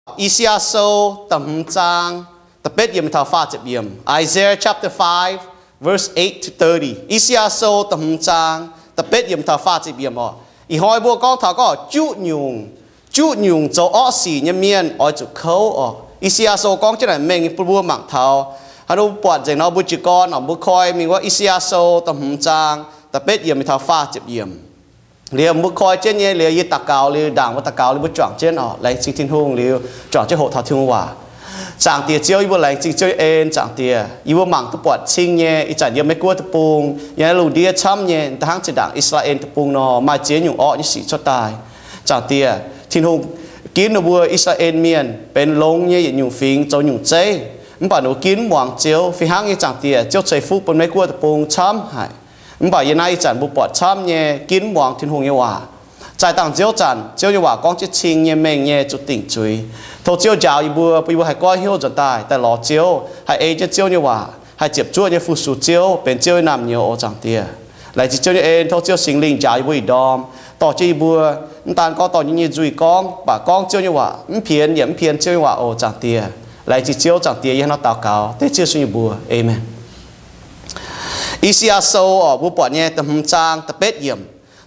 I^saa^yaa Sou da'hmz zaang da'betv yiemc taux faah ziepc yiemc. Isaiah chapter five, verse eight to thirty. I^saa^yaa Sou da'hmz zaang da'betv yiemc taux faah ziepc yiemc oc. Ih hnoi mbuo gorngv taux gorngv juqv nyungc, juqv nyungc zoux orqv sic nyei mienh oix zuqc kouv oc. I^saa^yaa Sou gorngv jienv naaic mengh bun mbuo mangc taux. Haaix nor mbuo buatc nzengc nor mbuo jiez gorn oc, mbuo koi mingh wuov I^saa^yaa Sou da'hmz zaang da'betv yiemc taux faah ziepc yiemc. Liuz mbuo koi jienv nyei liuz yie daux gaux liuz, ndaangc mbuo daux gaux liuz mbuo juangc jienv oc. Laengz zingh Tin-Hungh liuz juangc jienv hoqc taux Tin-Hungh waac. Zaangc Diex Ziouv, yie mbuo laengz zingh Ziouv nyei en. Zaangc Diex, yie mbuo mangc duqv buatc cing nyei ih zanc yiem Meiv Guoqv deic-bung, yiem naaiv lungh ndiev camv nyei, da'hnangv zinh ndaangc I^saa^laa^en deic-bung nor, maaih ziex nyungc orqv nyei sic cuotv daaih. Zaangc Diex, Tin-Hungh ginv ninh mbuo I^saa^laa^en Mienh benx longx nyei yietc nyungc fingx zoux nyungc zeiv, mv baac ninh mbuo ginv mv muangx Ziouv. Fih hnangv nyei, Zaangc Diex, Ziouv ceix fuqv bun Meiv Guoqv deic-bung camv haic, mv baac yiem naaiv ih zanc mbuo buatc camv nyei ginv mv muangx Tin-Hungh nyei waac. Zaih dangh nziouv zanc Ziouv nyei waac gorngv jienv cing nyei, mengh nyei, zuqc dingc zuiz. Tov Ziouv njaaux yie mbuo, bun yie mbuo haih goiv hnyouv nzuonx daaih, daaih lorz Ziouv, haih ei jienv Ziouv nyei waac, haih ziepc zuoqv nyei fu-sux Ziouv, benx Ziouv nyei naamh nyouz oc. Zaangc Diex, laengz zingh Ziouv nyei en. Tov Ziouv Singx Lingh njaaux yie mbuo ih ndorm, dorh jienv yie mbuo, mv daan gorngv dorh yie nyei nzuih gorngv, mv baac gorngv Ziouv nyei waac, mv pienx yaac mv pienx Ziouv nyei waac oc. Zaangc Diex, laengz zingh Ziouv. Zaangc Diex, yie hnangv nor daux gaux dengv Ziouv Yesu nyei mbuox, Aamen. I^saa^yaa Sou oc, mbuo buatc nyei da'hmz zaang da'betv yiemc.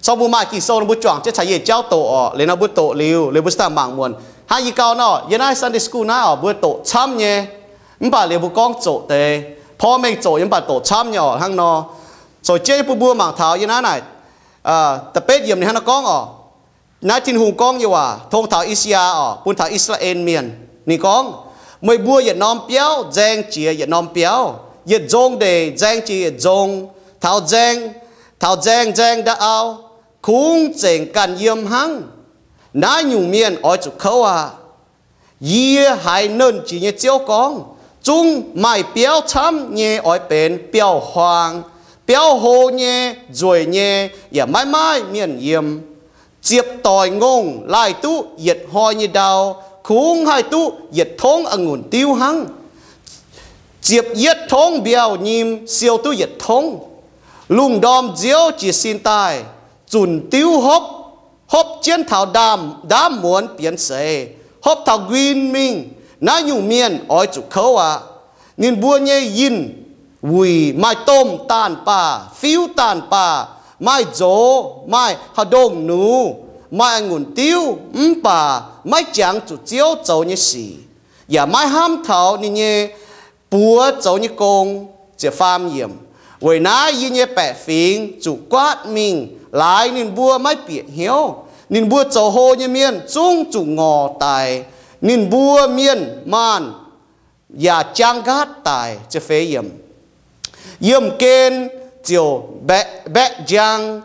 Cong mbuo maaih Ging-Sou nor mbuo juangc jienv caux yie jauv doqc oc. Liuz nor mbuo doqc liuz, liuz mbuo cingx daaih mangc muonc. Hnangv yie gau nor, yiem naaiv Sunday school naaiv oc, mbuo doqc camv nyei, mv baac liuz mbuo gorngv zoqc deix, porv mengh zoqc nyei, mv baac doqc camv nyei oc. Hnangv nor, zoux jienv bun mbuo mangc taux yiem naaiv naaic da'betv yiemc ninh hnangv nor gorngv oc. Naaiv Tin-Hungh gorngv nyei waac tong taux I^saa^yaa oc, bun taux I^saa^laa^en Mienh. Ninh gorngv, Meih mbuo yietc norm biauv nzaeng jiex yietc norm biauv, yietc nzong ndeic nzaeng jiex yietc nzong, taux nzaeng, taux nzaeng nzaeng ndau-aau, kungx zengc ganh yiem hnangv. Naaiv nyungc mienh oix zuqc kouv aqv. Yie haiz Nernh Jiex nyei Ziouv gorngv, Zungv maaih biauv camv nyei oix benx biauv-huaang, biauv hlo nyei, nzueic nyei, yaac maiv maaih mienh yiem. Ziepc doic ngongh laih duqv yietc hnoi nyei ndau, kungx haih duqv yietc tongv a'ngunc diuv hnangv. Ziepc yietv tongv mbiauh nyim siou duqv yietc tongv. Lungh ndorm nziouv jiez sin daaih, zunc diuv hopv, hopv jienv taux ndaamv-muonz bienx seix, hopv taux nquin mingh. Naaiv nyungc mienh oix zuqc kouv aqv. Ninh mbuo nyei yinh wuic maaih domh daanh baah, fiuv daanh baah, maaih nzoz, maaih haaix ndongh nux, maaih a'ngunc diuv, mv baac maiv jangx zuqc Ziouv zoux nyei sic, yaac maiv hnamv taux ninh nyei buoz zoux nyei gong. Weic naaiv yie nyei baeqc fingx zuqc guaatv mingh laaix ninh mbuo maiv bieqc hnyouv. Ninh mbuo zoux hlo nyei mienh zungv zuqc ngorc daic. Ninh mbuo mienh maanh yaac jaang nqaatv daic. Yiemh gen ziouc mbaeqc njang,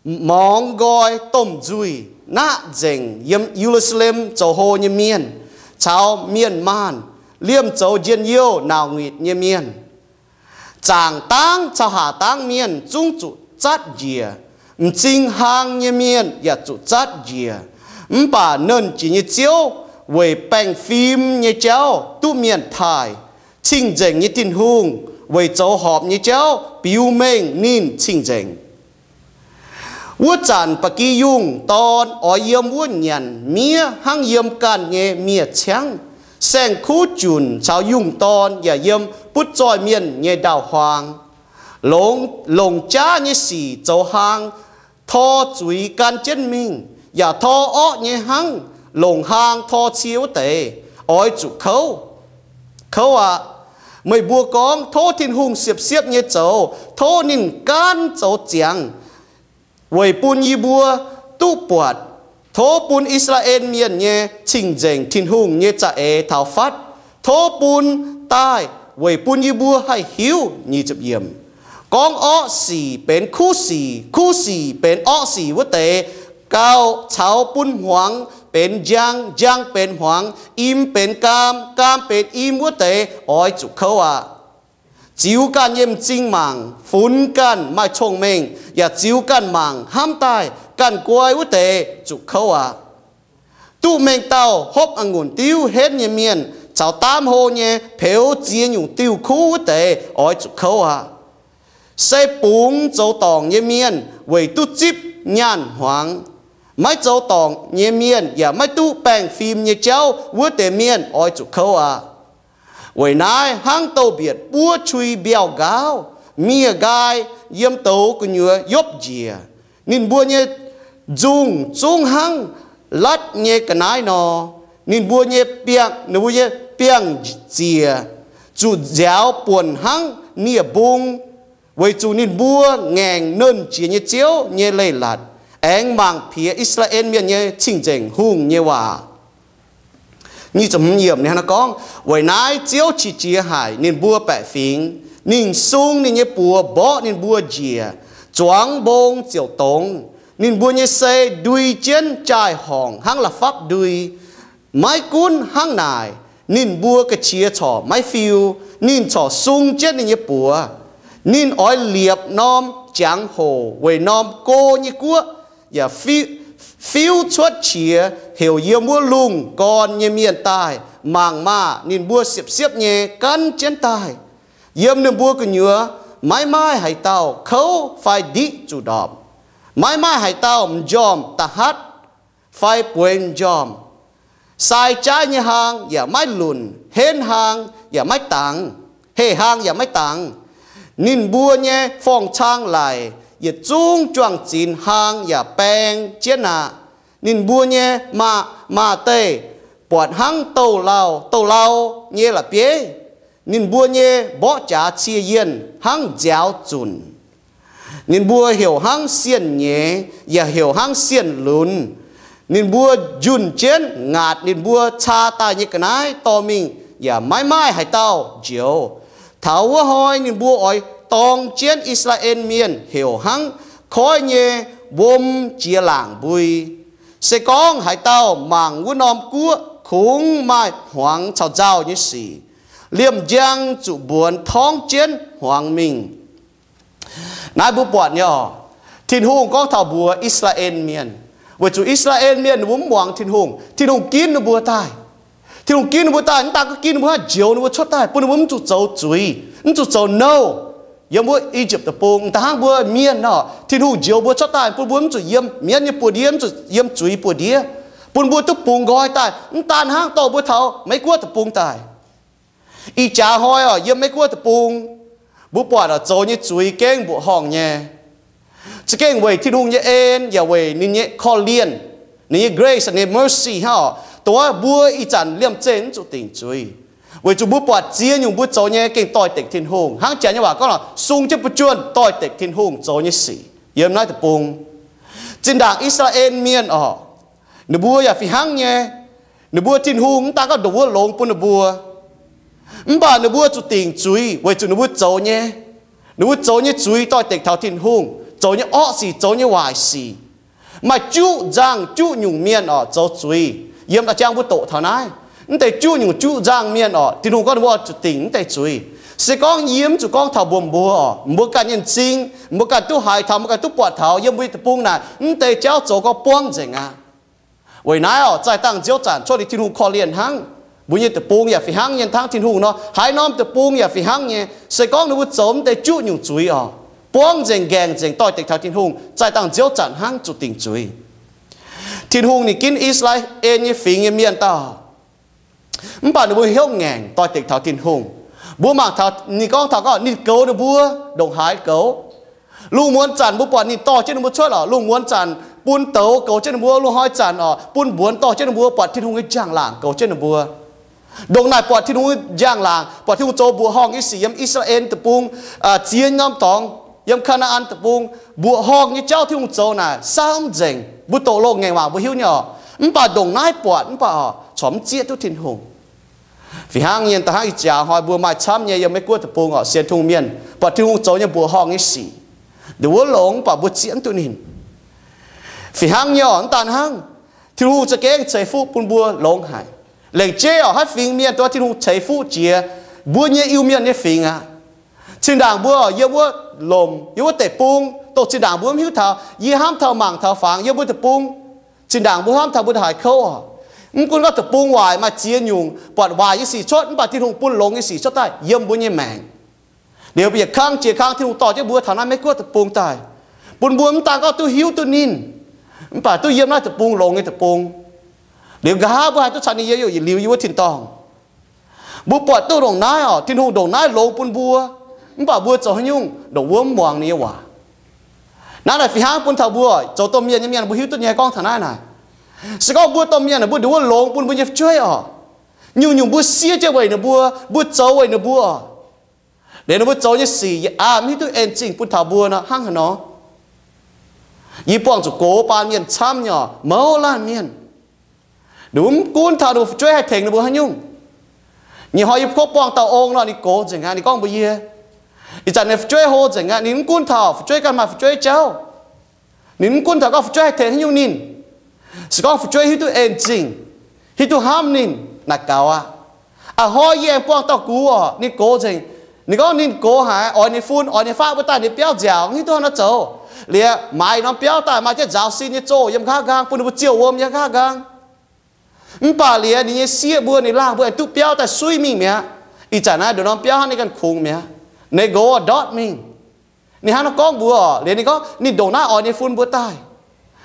morngx nqoi domh nzuih naqv nzengc yiem Ye^lu^saa^lem zoux hlo nyei mienh caux mienh maanh, liemh zoux njien-youh nauc nguitc nyei mienh. Zaangc dangv caux haac dangv mienh zungv zuqc zatv njiec. M'zing hlang nyei mienh yaac zuqc zatv njiec. Mv baac Nernh Jiex nyei Ziouv weic baengh fim nyei jauv duqv mienh taaih. Cing-Nzengc nyei Tin-Hungh weic zoux horpc nyei jauv biux mengh ninh cing-nzengc. Wuov zanc ba'gi yungh dorn oix yiem wuov nyanc miev hnangv yiem ganh nyei miev-ciangv. Saeng-kuv junc caux yungh dorn yaac yiem butv-zoih mienh nyei ndau-huaang. Longc jaav nyei sic zoux hlaang tor zuiz gan jienv mingh, yaac tor orqv nyei hnangv longc hlaang tor cie wuov deix, oix zuqc kouv. Kouv aqv. Meih mbuo gorngv, Tov Tin-Hungh siepv-siepv nyei zoux. Tov ninh gaanv zoux ziangx weic bun yie mbuo duqv buatc. Tov bun I^saa^laa^en Mienh nyei Cing-Nzengc Tin-Hungh nyei za'eix taux fatv. Tov bun daaih weic bun yie mbuo haih hiuv. Gorngv orqv sic benx kuv sic, kuv sic benx orqv sic wuov deix, gauh caux bun hmuangx benx njang, njang benx hmuangx, im benx gaam, gaam benx im wuov deix oix zuqc kouv aqv. Ziux ganh nyei m'zing mangc, funx ganh maaih cong-mengh, yaac ziux ganh mangc hnamv daaih ganh guai wuov deix zuqc kouv aqv. Duqv mengh dauh hopv a'ngunc diuv henv nyei mienh caux daamv hlo nyei peux ziex nyungc diuh kuv wuov deix oix zuqc kouv aqv. Se bungx zoux dorngc nyei mienh weic duqv zipv nyaanh hmuangx. Maiv zoux dorngc nyei mienh yaac maiv duqv baengh fim nyei jauv wuov deix mienh oix zuqc kouv aqv. Weic naaiv hnangv douz-mbietc buov qui mbiauh nqaauv, miev-nqaai yiem douz gu'nyuoz yopv njiec. Ninh mbuo nyei nzungh zungv hnangv latv nyei ga'naaiv nor. Ninh mbuo nyei biangh, ninh mbuo nyei biangh ziec zuqc nziaaux buonc hnangv nie-mbung, weic zuqc ninh mbuo ngaengc Nernh Jiex nyei Ziouv nyei leiz-latc, aengx mangc piex I^saa^laa^en Mienh nyei Cing-Nzengc Hungh nyei waac. Gorngv, weic naaiv Ziouv qiex jiez haic ninh mbuo baeqc fingx. Ninh sung ninh nyei buoz mborqv ninh mbuo njiec, zuangx mbong ziouc dongz. Ninh mbuo nyei sei ndui jienv jaai-horngc hnangv la'fapv ndui. Maiv gunv hnangv naaic, ninh mbuo ga'qiex corc maiv fiu. Ninh corc sung jienv ninh nyei buoz. Ninh oix liepc norm jangx-hoc weic norm go nyei guoqv, yaac fiuv cuotv qiex heuc yiem wuov lungh gorn nyei mienh daaih mangc maah! Ninh mbuo siepv-siepv nyei gaanv jienv daaih. Yiem ninh mbuo gu'nyuoz maiv maaih haaix dauh kouv fai ndiqv zuqc ndorpc. Maiv maaih haaix dauh m'njormh da'hatv fai bueix m'njormh. Sai jaaiv nyei hlaang yaac maiv lunc, henv hlaang yaac maiv dangx, heh hlaang yaac maiv dangx. Ninh mbuo nyei forng-cang laic yietc zungv juang-zinx hlaang yaac baeng jienv aqv. Ninh mbuo nyei maaz-deih buatc hnangv douz-lauh, douz-lauh nyei la'bieiv. Ninh mbuo nyei mborqv jaax cie yienh hnangv nziaaux zunc. Ninh mbuo heuc hnangv sienh nyeiz, yaac heuc hnangv sienh lunx. Ninh mbuo njunh jienv ngaatc ninh mbuo caa daaih nyei ga'naaiv dorh mingh, yaac maiv maaih haaix dauh njoux. Taux wuov hnoi ninh mbuo oix dorng jienv I^saa^laa^en Mienh heuc hnangv koiv nyei wuom jiex laangc mbui. Se gorngv haaix dauh mangc wuov norm guoqv kungx maaih hmuangx caux nzauh nyei sic, liemh njang zuqc mbuonx torngv jienv hmuangx mingh. Naaiv mbuo buatc nyei oc, Tin-Hungh gorngv taux mbuox I^saa^laa^en Mienh, weic zuqc I^saa^laa^en Mienh ninh mbuo mv muangx Tin-Hungh, Tin-Hungh ginv ninh mbuo daaih. Tin-Hungh ginv ninh mbuo daaih, mv daan gorngv ginv ninh mbuo hnangv, njoux ninh mbuo cuotv daaih, bun ninh mbuo mv zuqc zoux zuiz, mv zuqc zoux nouh. Yiem wuov I^yipv Deic-Bung, da'hnangv mbuo Mienh nor, Tin-Hungh njoux mbuo cuotv daaih, bun mbuo mv zuqc yiem mienv nyei buoz-ndiev, mv zuqc yiem zuiz buoz-ndiev, bun mbuo duqv bungx nqoi daaih. Mv daan hnangv, dorh mbuo taux Meiv-Guoqv Deic-Bung daaih. Ih jaax hnoi oc, yiem Meiv-Guoqv Deic-Bung, mbuo buatc oc, zoux nyei zuiz gengh mbuoqc horngh nyei. Za'gengh weic Tin-Hungh nyei en yaac weic ninh nyei korv-lienh, ninh nyei grace, ninh nyei mercy hnangv oc, dongh mbuo ih zanc liemh zeih mv zuqc dingc zuiz, weic zuqc mbuo buatc ziex nyungc mbuo zoux nyei gengh doix-dekc Tin-Hungh. Hnangv janx nyei waac gorngv oc, sung jienv buv juonh doix-dekc Tin-Hungh zoux nyei sic. Yiem naaiv deic-bung, zinh ndaangc I^saa^laa^en Mienh oc, ninh mbuo yaac fih hnangv nyei. Ninh mbuo Tin-Hungh mv daan gorngv ndongc wuov longx bun ninh mbuo, mv baac ninh mbuo zuqc dingc zuiz weic zuqc ninh mbuo zoux nyei, ninh mbuo zoux nyei zuiz doix-dekc taux Tin-Hungh, zoux nyei orqv sic, zoux nyei waaic sic. Maaih juqv nzangh juqv nyungc mienh oc zoux zuiz. Yiem da'jang mbuo doqc taux naaiv, mv deix juqv nyungc juqv nzangh mienh oc, Tin-Hungh gorngv ninh mbuo zuqc dingc mv deix zuiz. Se gorngv yie mv zuqc gorngv taux mbuox mbuo oc, mbuo ganh nyei m'zing, mbuo ganh duqv haiz taux, mbuo ganh duqv buatc taux, yiem mbuo nyei deic-bung naaic, mv deix jauv zoux gorngv buangv nzengc aqv. Weic naaiv oc, zaih dangh nziouv zanc cuotv liuz Tin-Hungh korv-lienh hnangv. Mbuo nyei deic-bung yaac fih hnangv nyei, hnangv Tin-Hungh nor, haaix norm deic-bung yaac fih hnangv nyei. Se gorngv ninh mbuo zoux mv deix juqv nyungc zuiz oc, buangv nzengc, nqaengc nzengc, doix-dekc taux Tin-Hungh, zaih dangh nziouv zanc hnangv zuqc dingc zuiz. Tin-Hungh ninh ginv I^saa^laa^en nyei fingx nyei mienh dauh, mv baac ninh mbuo hnyouv ngaengc doix-dekc taux Tin-Hungh. Mbuo mangc taux ninh gorngv taux gorngv ninh goux ninh mbuo ndongc haaix goux. Lungh muonz zanc mbuo buatc ninh dorh jienv ninh mbuo cuotv oc. Lungh muonz zanc bun douz goux jienv ninh mbuo, lungh hnoi zanc oc, bun mbuonx dorh jienv ninh mbuo, buatc Tin-Hungh nyei njang-laangc goux jienv ninh mbuo. Ndongc naaic buatc Tin-Hungh nyei njang-laangc, buatc Tin-Hungh zoux mbuoqc horngh nyei sic yiem I^saa^laa^en deic-bung, aa, ziex norm dorngx yiem Kaa^naa^an deic-bung, mbuoqc horngh nyei jauv Tin-Hungh zoux naaic saauv nzengc. Mbuo doqc loz-ngaengc waac mbuo hiuv nyei oc. Mv baac ndongc naaiv buatc mv baac oc, corc mv zieqv duqv Tin-Hungh. Fih hnangv nyei, da'hnangv ih jaax hnoi mbuo maaih camv nyei yiem Meiv-Guoqv deic-bung oc, sienx Tin-Hungh mienh, buatc Tin-Hungh zoux nyei mbuoqc horngh nyei sic, ndongc wuov longx, mv baac mbuo zieqv mv duqv ninh. Fih hnangv nyei oc, mv daan hnangv, Tin-Hungh za'gengh ceix fuqv bun mbuo longx haic. Lengc jeiv oc, haaix fingx mienh dongh Tin-Hungh ceix fuqv jiex, mbuo nyei Iu-Mienh nyei fingx aqv. Zinh ndaangc mbuo oc, yiem wuov lomc, yiem wuov deic-bung, dongh zinh ndaangc mbuo mv hiuv taux, yie hnamv taux mangc taux fangx yiem mbuo deic-bung. Zinh ndaangc mbuo hnamv taux mbuo haiz kouv oc. Mv gunv gorngv deic-bung waaic maaih ziex nyungc, buatc waaic nyei sic cuotv, mv baac Tin-Hungh bun longx nyei sic cuotv daaih yiem mbuo nyei maengc. Liuz yietc kang jiex kang Tin-Hungh dorh jienv mbuo taux naaiv Meiv-Guoqv deic-bung daaih, bun mbuo mv daan gorngv duqv hiuv duqv ninh, Mv baac duqv yiem naaiv deic-bung, longx nyei deic-bung. Liuz nqa'haav mbuo haih duqv caux ninh yiem, liuz yiem wuov tin-dorngh. Mbuo buatc duqv ndongc naaiv oc, Tin-Hungh ndongc naaiv longx bun mbuo, mv baac mbuo zoux haaix nyungc ndongc wuov mv muangx ninh nyei waac. Naaiv naaic fih hnangv bun taux mbuo zoux domh mienh nyei mienh, mbuo hiuv duqv nyei gorngv taux naaiv naaic. Se gorngv mbuo domh mienh naaic, mbuo ndongc wuov longx bun mbuo nyei fu'jueiv oc, nyungc-nyungc mbuo siev jienv weic ninh mbuo, mbuo zoux weic ninh mbuo oc, liuz ninh mbuo zoux nyei sic yaac mv hiuv duqv en zingh bun taux mbuo nor, hnangv haaix nor? Yie buangh zuqc gox baan mienh camv nyei oc, mouz laanh mienh. Ninh mbuo mv gunv taux ninh mbuo fu'jueiv haih tengx ninh mbuo haaix nyungc. Nyei hnoi yie kov buangh dauh ong nor, ninh gox nzengc aqv. Ninh gorngv mbuox yie, ih zanc ninh fu'jueiv hlo nzengc aqv. Ninh mv gunv taux fu'jueiv ganh maaih fu'jueiv jauv. Ninh mv gunv taux gorngv fu'jueiv haih tengx haaix nyungc ninh. Se gorngv fu'jueiv hiuv duqv en zingh, hiuv duqv hnamv ninh, naaic gaux aqv. A'hnoi yie aengx buangh dauh gux oc, ninh gox nzengc. Ninh gorngv ninh gox haic, oix ninh fun, oix ninh faqv mbuo daaih ninh biauv nziaauc, mv hiuv duqv haaix nor zoux. Liuz maaiz norm biauv daaih, maaih jienv nzaaux sin nyei zoh yiem nqa'haav nqaang, bun ninh mbuo ziouh wuom yiem nqa'haav nqaang. Mv baac liuz ninh nyei sieqv mbuo, ninh laangh mbuo aengx duqv biauv daaih suiv mingh mi'aqv. Ih zanc naaiv ndongc norm biauv hnangv ninh ganh kungx mi'aqv. Ninh gox ndortv mingh. Ninh hnangv naaiv gorngv mbuox oc, liuz ninh gorngv ninh ndongc naaiv oix ninh fun mbuo daaih,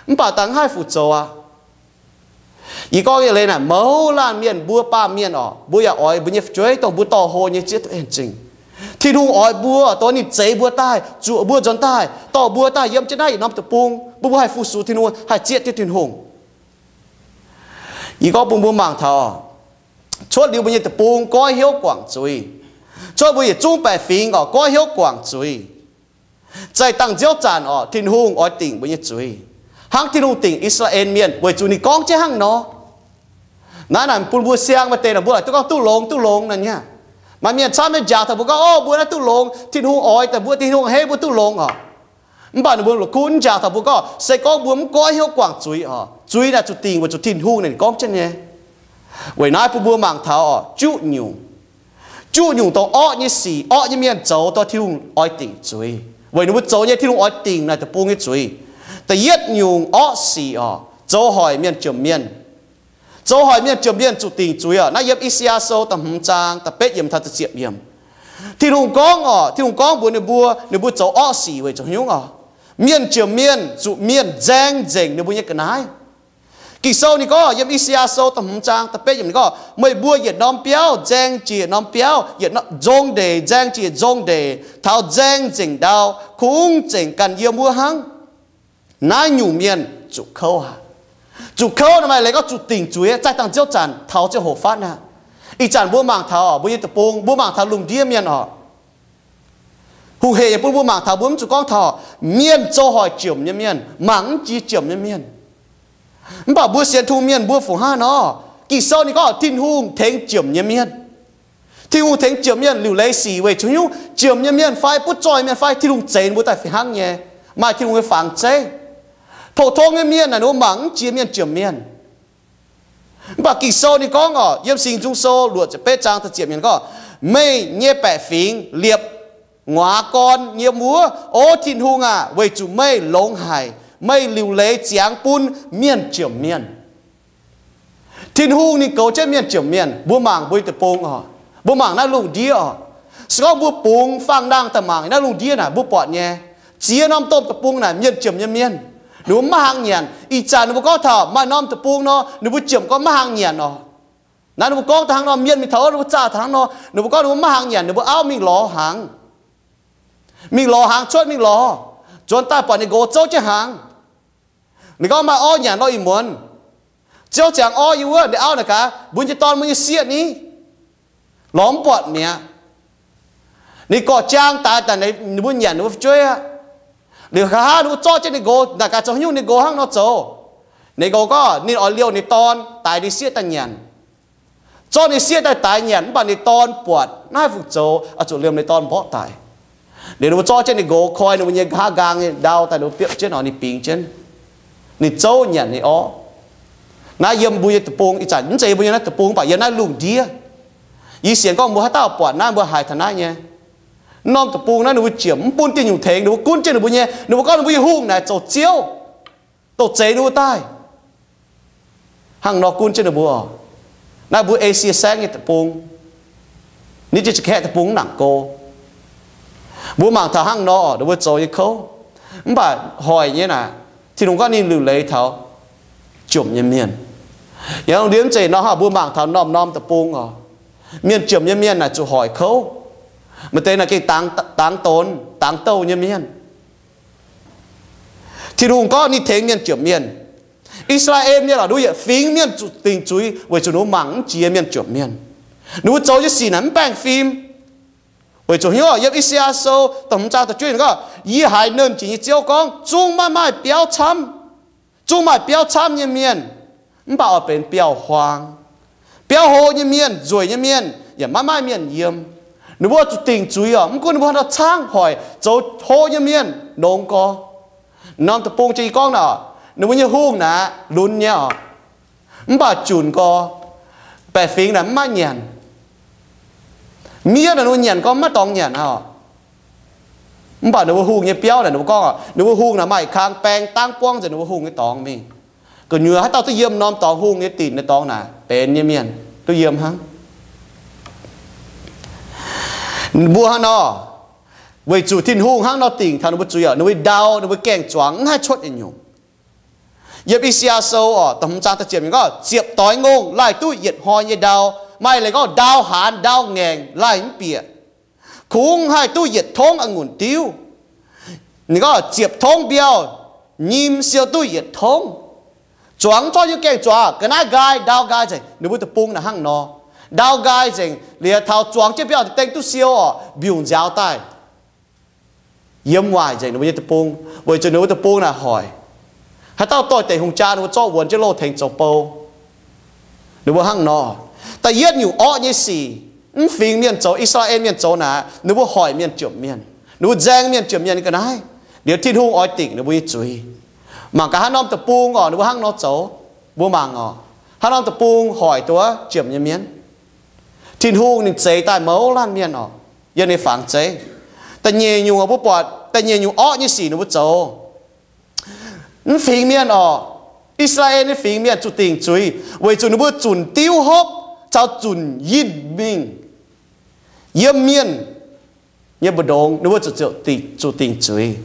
mv baac dangh mv haih fu-zoux aqv. Yie gorngv nyei leiz naaic, mouz laanh mienh mbuo baamh mienh oc, mbuo yaac oix mbuo nyei fu'jueiv dongh mbuo dorh hlo nyei zieqv duqv en zingh. Tin-Hungh oix mbuo dongh ninh zeix mbuo daaih, zuoqc mbuo nzuonx daaih, dorh mbuo daaih yiem jienv naaiv yietc norm deic-bung, bun mbuo haih fu-sux Tin-Hungh, haih zieqv jienv Tin-Hungh. Yie gorngv bun mbuo mangc taux, cuotv liuz mbuo nyei deic-bung goiv hnyouv guangc zuiz. Cuotv mbuo yietc zungv baeqc fingx oc, goiv hnyouv guangc zuiz. Zaih dangh nziouv zanc oc, Tin-Hungh oix dingc mbuo nyei zuiz, hnangv Tin-Hungh dingc I^saa^laa^en Mienh, weic zuqc ninh gorngv jienv hnangv nor. Naaiv naaic bun mbuo siang maaih deix naaic mbuo laaic duqv gorngv duqv longx, duqv longx naaic nyei. Maaih mienh camv nyei njaaux taux mbuo gorngv, o, mbuo naaiv duqv longx, Tin-Hungh oix daaih mbuo, Tin-Hungh henv mbuo duqv longx oc. Mv baac ninh mbuo la'kuqv njaaux taux mbuo gorngv, se gorngv mbuo mv goiv hnyouv guangc zuiz oc, zuiz naaic zuqc dingc weic zuqc Tin-Hungh naaic gorngv jienv nyei. Weic naaiv bun mbuo mangc taux oc, juqv nyungc, juqv nyungc dongh orqv nyei sic, orqv nyei mienh zoux dongh Tin-Hungh oix dingc zuiz. Weic ninh mbuo zoux nyei Tin-Hungh oix dingc naaic deic-bung nyei zuiz. Da'yietv nyungc orqv sic oc, zoux hoic mienh jomc mienh. Zoux hoic mienh jomc mienh zuqc dingc zuiz oc. Naaiv yiem I^saa^yaa Sou da'hmz zaang da'betv yiemc taux da'ziepc yiemc. Tin-Hungh gorngv oc, Tin-Hungh gorngv mbuox ninh mbuo, ninh mbuo zoux orqv sic weic zuqc haaix nyungc oc? Mienh jomc mienh zuqc mienh nzaeng nzengc ninh mbuo nyei ga'naaiv. Ging-Sou ninh gorngv yiem I^saa^yaa Sou da'hmz zaang da'betv yiemc ninh gorngv, meih mbuo yietc norm biauv nzaeng jiex norm biauv, yietc nzong ndeic nzaeng jiex nzong ndeic, taux nzaeng nzengc ndau, kungx zengc ganh yiem wuov hnangv. Naaiv nyungc mienh zuqc kouv aqv. Zuqc kouv naaic maaih leiz gorngv zuqc dingc zuiz, zaih dangh nziouv zanc taux ziangh hoc fatv aqv. Ih zanc mbuo mangc taux mbuo nyei deic-bung, mbuo mangc taux lungh ndiev mienh oc. Hungh hec nyei bun mbuo mangc taux, mbuo mv zuqc gorngv taux mienh zoux hoic jomc nyei mienh, mangc mv jiex jomc nyei mienh. Mv baac mbuo sienx Tin-Hungh mienh mbuo fungc hnangv nor? Ging-Sou ninh gorngv Tin-Hungh tengx jomc nyei mienh. Tin-Hungh tengx jomc mienh liuc leiz sic weic zuqc haaix nyungc? Jomc nyei mienh fai butv zoih mienh fai, Tin-Hungh zeix ninh mbuo daaih fih hnangv nyei, maaih Tin-Hungh nyei fangx zeiv. Pou-tong nyei mienh naaic ninh mbuo mangc mv jiex mienh jomc mienh. Mv baac Ging-Sou ninh gorngv oc, yiem Singx Nzung Sou luoqc ziepc betv zaang da'ziepc yiemc gorngv, meih nyei baeqc fingx liepc nguaaz gorn yiem wuov. O Tin-Hungh aac, weic zuqc meih longx haic, meih liuc leiz ziangx bun mienh jomc mienh. Tin-Hungh ninh goux jienv mienh jomc mienh. Mbuo mangc mbuo nyei deic-bung oc, mbuo mangc naaiv lungh ndiev oc. Se gorngv mbuo bungx fangx nangh daaih mangc naaiv lungh ndiev naaic, mbuo buatc nyei, ziex norm domh deic-bung naaic mienh jomc nyei mienh, ninh mbuo maiv hangx nyanc. Ih zanc ninh mbuo gorngv taux maaih norm deic-bung nor, ninh mbuo jomc gorngv maiv hangx nyanc oc. Naaiv ninh mbuo gorngv taux hnangv nor, mienh mingh taux wuov ninh mbuo zaah taux hnangv nor, ninh mbuo gorngv ninh mbuo maiv hangx nyanc, ninh mbuo auv mingh lorz hnaangx. Mingh lorz hnaangx, cuotv mingh lorz, nzuonx daaih buatc ninh nqox zouv jienv hnaangx. Ninh gorngv, maaih orv nyanc lorh ih muonz. Ziouv ziangx orv yiem wuov, ninh auv naaic gaax, mbuo nyei dorn, mbuo nyei sieqv ni? Lorz mv buatc mi'aqv. Ninh gorx-jaang daix daaih, ninh mbuo nyanc ninh mbuo fu'jueiv aqv. Liuz nqa'haav ninh mbuo zorqv jienv ninh nqox, naaic gaax zoux haaix nyungc ninh nqox hnangv nor zoux. Ninh nqox gorngv ninh oix liouh ninh dorn daix ninh sieqv daaih nyanc. Zorqv ninh sieqv daaih daix nyanc, mv baac ninh dorn buatc naaiv haih fu-zoux, oix zuqc liemh ninh dorn mborqv daic. Liuz ninh mbuo zorqv jienv ninh nqox koi ninh mbuo nyei nqa'haav nqaang nyei ndau daaih, ninh mbuo biopv jienv oc, ninh bingx jienv, ninh zouv nyanc ninh orv. Naaiv yiem mbuo nyei deic-bung, ih zanc mv zeiz yiem mbuo nyei naaiv deic-bung, mv baac yiem naaiv lungh ndiev. Yie sienx gorngv mbuo haaix dauh buatc naaiv, mbuo haiz taux naaiv nyei. Norm deic-bung naaiv ninh mbuo ziemx mv bun diuh nyungc tengx, ninh mbuo gunv jienv ninh mbuo nyei, ninh mbuo gorngv ninh mbuo nyei hungh naaic zoux ziouv, dongh zeix ninh mbuo daaih. Hnangv nor gunv jienv ninh mbuo. Naaiv mbuo Esie Saengv nyei deic-bung, nitv jienv Japan deic-bung mv nangc go. Mbuo mangc taux hnangv nor ninh mbuo zoux nyei kouv. Mv baac hoic nyei naaic, Tin-Hungh gorngv ninh liuc leiz taux jomc nyei mienh. Yiem ndiev mv zeiz nor, mbuo mangc taux norm-norm deic-bung oc, mienh jomc nyei mienh naaic zuqc hoic kouv. Maaih deix naaic gengh dangx, dangx donx, dangx douh nyei mienh. Tin-Hungh gorngv ninh tengx mienh jomc mienh. I^saa^laa^en Mienh oc, ninh mbuo yietc fingx mienh zuqc dingc zuiz weic zuqc ninh mbuo mangc mv jiex mienh jomc mienh. Ninh mbuo zoux nyei sic naaic mv baengh fim. Weic zuqc hnyouv yiem I^saa^yaa Sou da'hmz zaang da'juov yiemc gorngv, Yie haiz Nernh Jiex nyei Ziouv gorngv, zungv maiv maaih biauv camv, zungv maaih biauv camv nyei mienh, mv baac oix benx biauv-huaang. Biauv hlo nyei mienh, nzueic nyei mienh yaac maiv maaih mienh yiem. Ninh mbuo zuqc dingc zuiz oc, mv gunv ninh mbuo haaix nor caangv hoic zoux hlo nyei mienh longx gorx. Norm deic-bung jiex gorngv naaic, ninh mbuo nyei hungh naaic lunx nyei oc, mv baac junc gorx, baeqc fingx naaic mv maaih nyanc. Miev naaic ninh mbuo nyanc gorngv maiv dorngx nyanc oc. Mv baac ninh mbuo hungh nyei biauv naaic ninh mbuo gorngv, ninh mbuo hungh naaic maaih kang baeng dangv buangv nzengc ninh mbuo hungh nyei dorngx mingh. Gu'nyuoz haaix dauh duqv yiem norm dorngx hungh nyei dinc nyei dorngx naaic, benx nyei mienh duqv yiem hnangv. Mbuo hnangv nor, weic zuqc Tin-Hungh hnangv nor dingc taux ninh mbuo zuiz oc, ninh mbuo ndau, ninh mbuo gaeng-zuangx mv haih cuotv yietc nyungc. Yiem I^saa^yaa Sou oc, da'hmz zaang da'ziepc yiemc gorngv, Ziepc doix ngongh laih duqv yietc hnoi nyei ndau, maaih leiz gorngv ndau haanz ndau ngaengc laih mv bieqc, kungx haih duqv yietc tongv a'ngunc diuv. Ninh gorngv ziepc tongv mbiauh, nyim siou duqv yietc tongv. Zuangx mv zorqv nyei gaeng-zuangx ga'naaiv nqaai, ndau nqaai nzengc. Ninh mbuo deic-bung naaic hnangv nor, ndau nqaai nzengc liuz taux zuangx jienv mbiauh deix dengh duqv siou oc, mbiungc nziaaux daaih, yiem waaic nzengc ninh mbuo nyei deic-bung, weic zuqc ninh mbuo deic-bung naaic hoic. Haaix dauh doix-dekc hungh jaa ninh mbuo zorqv wuonx jienv loh tengx zoux bou. Ninh mbuo hnangv nor, da'yietv nyungc orqv nyei sic, mv fingx mienh zoux, I^saa^laa^en Mienh zoux naaic, ninh mbuo hoic mienh jomc mienh, ninh mbuo nzaeng mienh jomc mienh ga'naaiv, liuz Tin-Hungh oix dingc ninh mbuo nyei zuiz. Mangc gaax haaix norm deic-bung oc, ninh mbuo hnangv nor zoux. Mbuo mangc oc, haaix norm deic-bung hoic duqv jomc nyei mienh. Tin-Hungh ninh zeix daaih mouz laanh mienh oc, yiem ninh fangx zeiv. Da'nyeic nyungc oc, mbuo buatc da'nyeic nyungc orqv nyei sic ninh mbuo zoux. Mv fingx mienh oc, I^saa^laa^en nyei fingx mienh zuqc dingc zuiz weic zuqc ninh mbuo zunc diuv hopv caux zunc yinh mingh. Yiem mienh nyei mbu'ndongx ninh mbuo zuqc, zuqc dingc zuiz.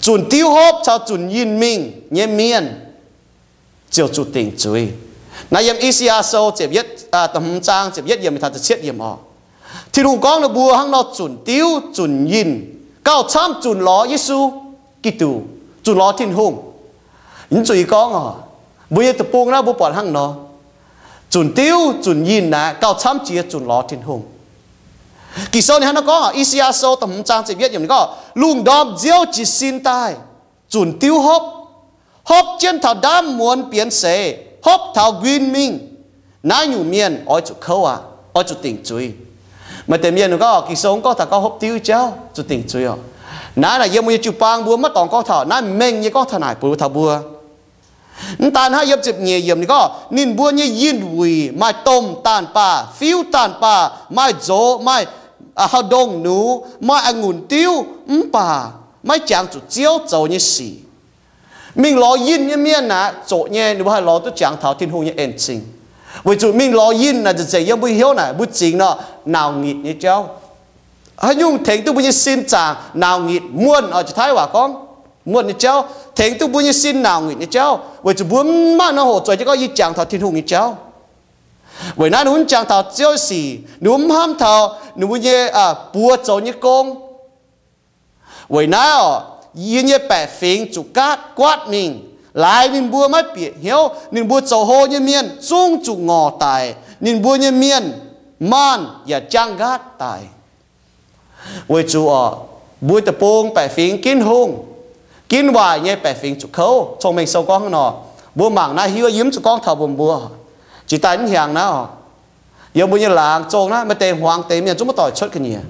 Zunc diuv hopv caux zunc yinh mingh nyei mienh ziouc zuqc dingc zuiz. Naaiv yiem I^saa^yaa Sou ziepc yietv, da'hmz zaang ziepc yietv yiemc taux ziepc cietv yiemc oc. Tin-Hungh gorngv ninh mbuo hnangv nor zunc diuv zunc yinh gauh camv zunc lorz Yesu Giduc, zunc lorz Tin-Hungh. Mv zuqc yie gorngv oc, mbuo nyei deic-bung naaiv mbuo buatc hnangv nor, zunc diuv zunc yinh naaiv gauh camv jiex zunc lorz Tin-Hungh. Ging-Sou ninh hnangv nor gorngv, I^saa^yaa Sou da'hmz zaang ziepc yietv yiemc ninh gorngv, Lungh ndorm nziouv jiez sin daaih, zunc diuv hopv, hopv jienv taux ndaamv muonz bienx seix, hopv taux nquin mingh. Naaiv nyungc mienh oix zuqc kouv aqv, oix zuqc dingc zuiz. Maaih deix mienh gorngv, Ging-Sou gorngv taux gorngv hopv diuv jauv zuqc dingc zuiz oc. Naaiv naaic yiem mbuo nyei jiu-baang mbuo maiv dorngx gorngv taux naaiv mengh nyei gorngv taux naaic bun taux mbuo. Mv daan hnangv, yiem ziepc nyeic yiemc ninh gorngv, Ninh mbuo nyei yinh wuic maaih domh daanh baah, fiuv daanh baah, maaih nzox, maaih hauv ndongh nux, maaih a'ngunc diuv, mv baac maiv jangx zuqc Ziouv zoux nyei sic. Mingh lorz yinh nyei mienh naaic zoqc nyei, ninh mbuo haih lorz duqv jangx taux Tin-Hungh nyei en-zingh. Weic zuqc mingh lorz yinh naaic nzengc-nzengc yiem mbuo hnyouv naaic mbuo zingx nor, nauc nyitc nyei jauv. Haaix nyungc tengx duqv mbuo nyei sin zaangc nauc nyitc, muonh oc, jiex Taiv waac gorngv muonh nyei jauv, tengx duqv mbuo nyei sin nauc nyitc nyei jauv, weic zuqc mbuo mv maaih nor hoqc zueiz jienv gorngv yie jangx taux Tin-Hungh nyei jauv. Weic naaiv ninh mbuo mv jangx taux Ziouv sic, ninh mbuo mv hnamv taux ninh mbuo nyei buoz zoux nyei gong. Weic naaiv oc, yie nyei baeqc fingx zuqc gaatv guaatv mingh. Laaix ninh mbuo maiv bieqc hnyouv, ninh mbuo zoux hlo nyei mienh zungv zuqc ngorc daic. Ninh mbuo nyei mienh maanh yaac jaang nqaatv daic. Weic zuqc oc, mbuo deic-bung baeqc fingx ginv hungh, ginv waaic nyei baeqc fingx zuqc kouv. Cong-Mengh Sou gorngv hnangv nor. Mbuo mangc naaiv hiuv, yie mv zuqc gorngv taux mbuo, mbuo jiex daaih mv hiaangx naaiv oc. Yiem mbuo nyei laangz zong naaiv maaih deix hmuangx deix mienh zungv maiv doic cuotv ga'nyiec,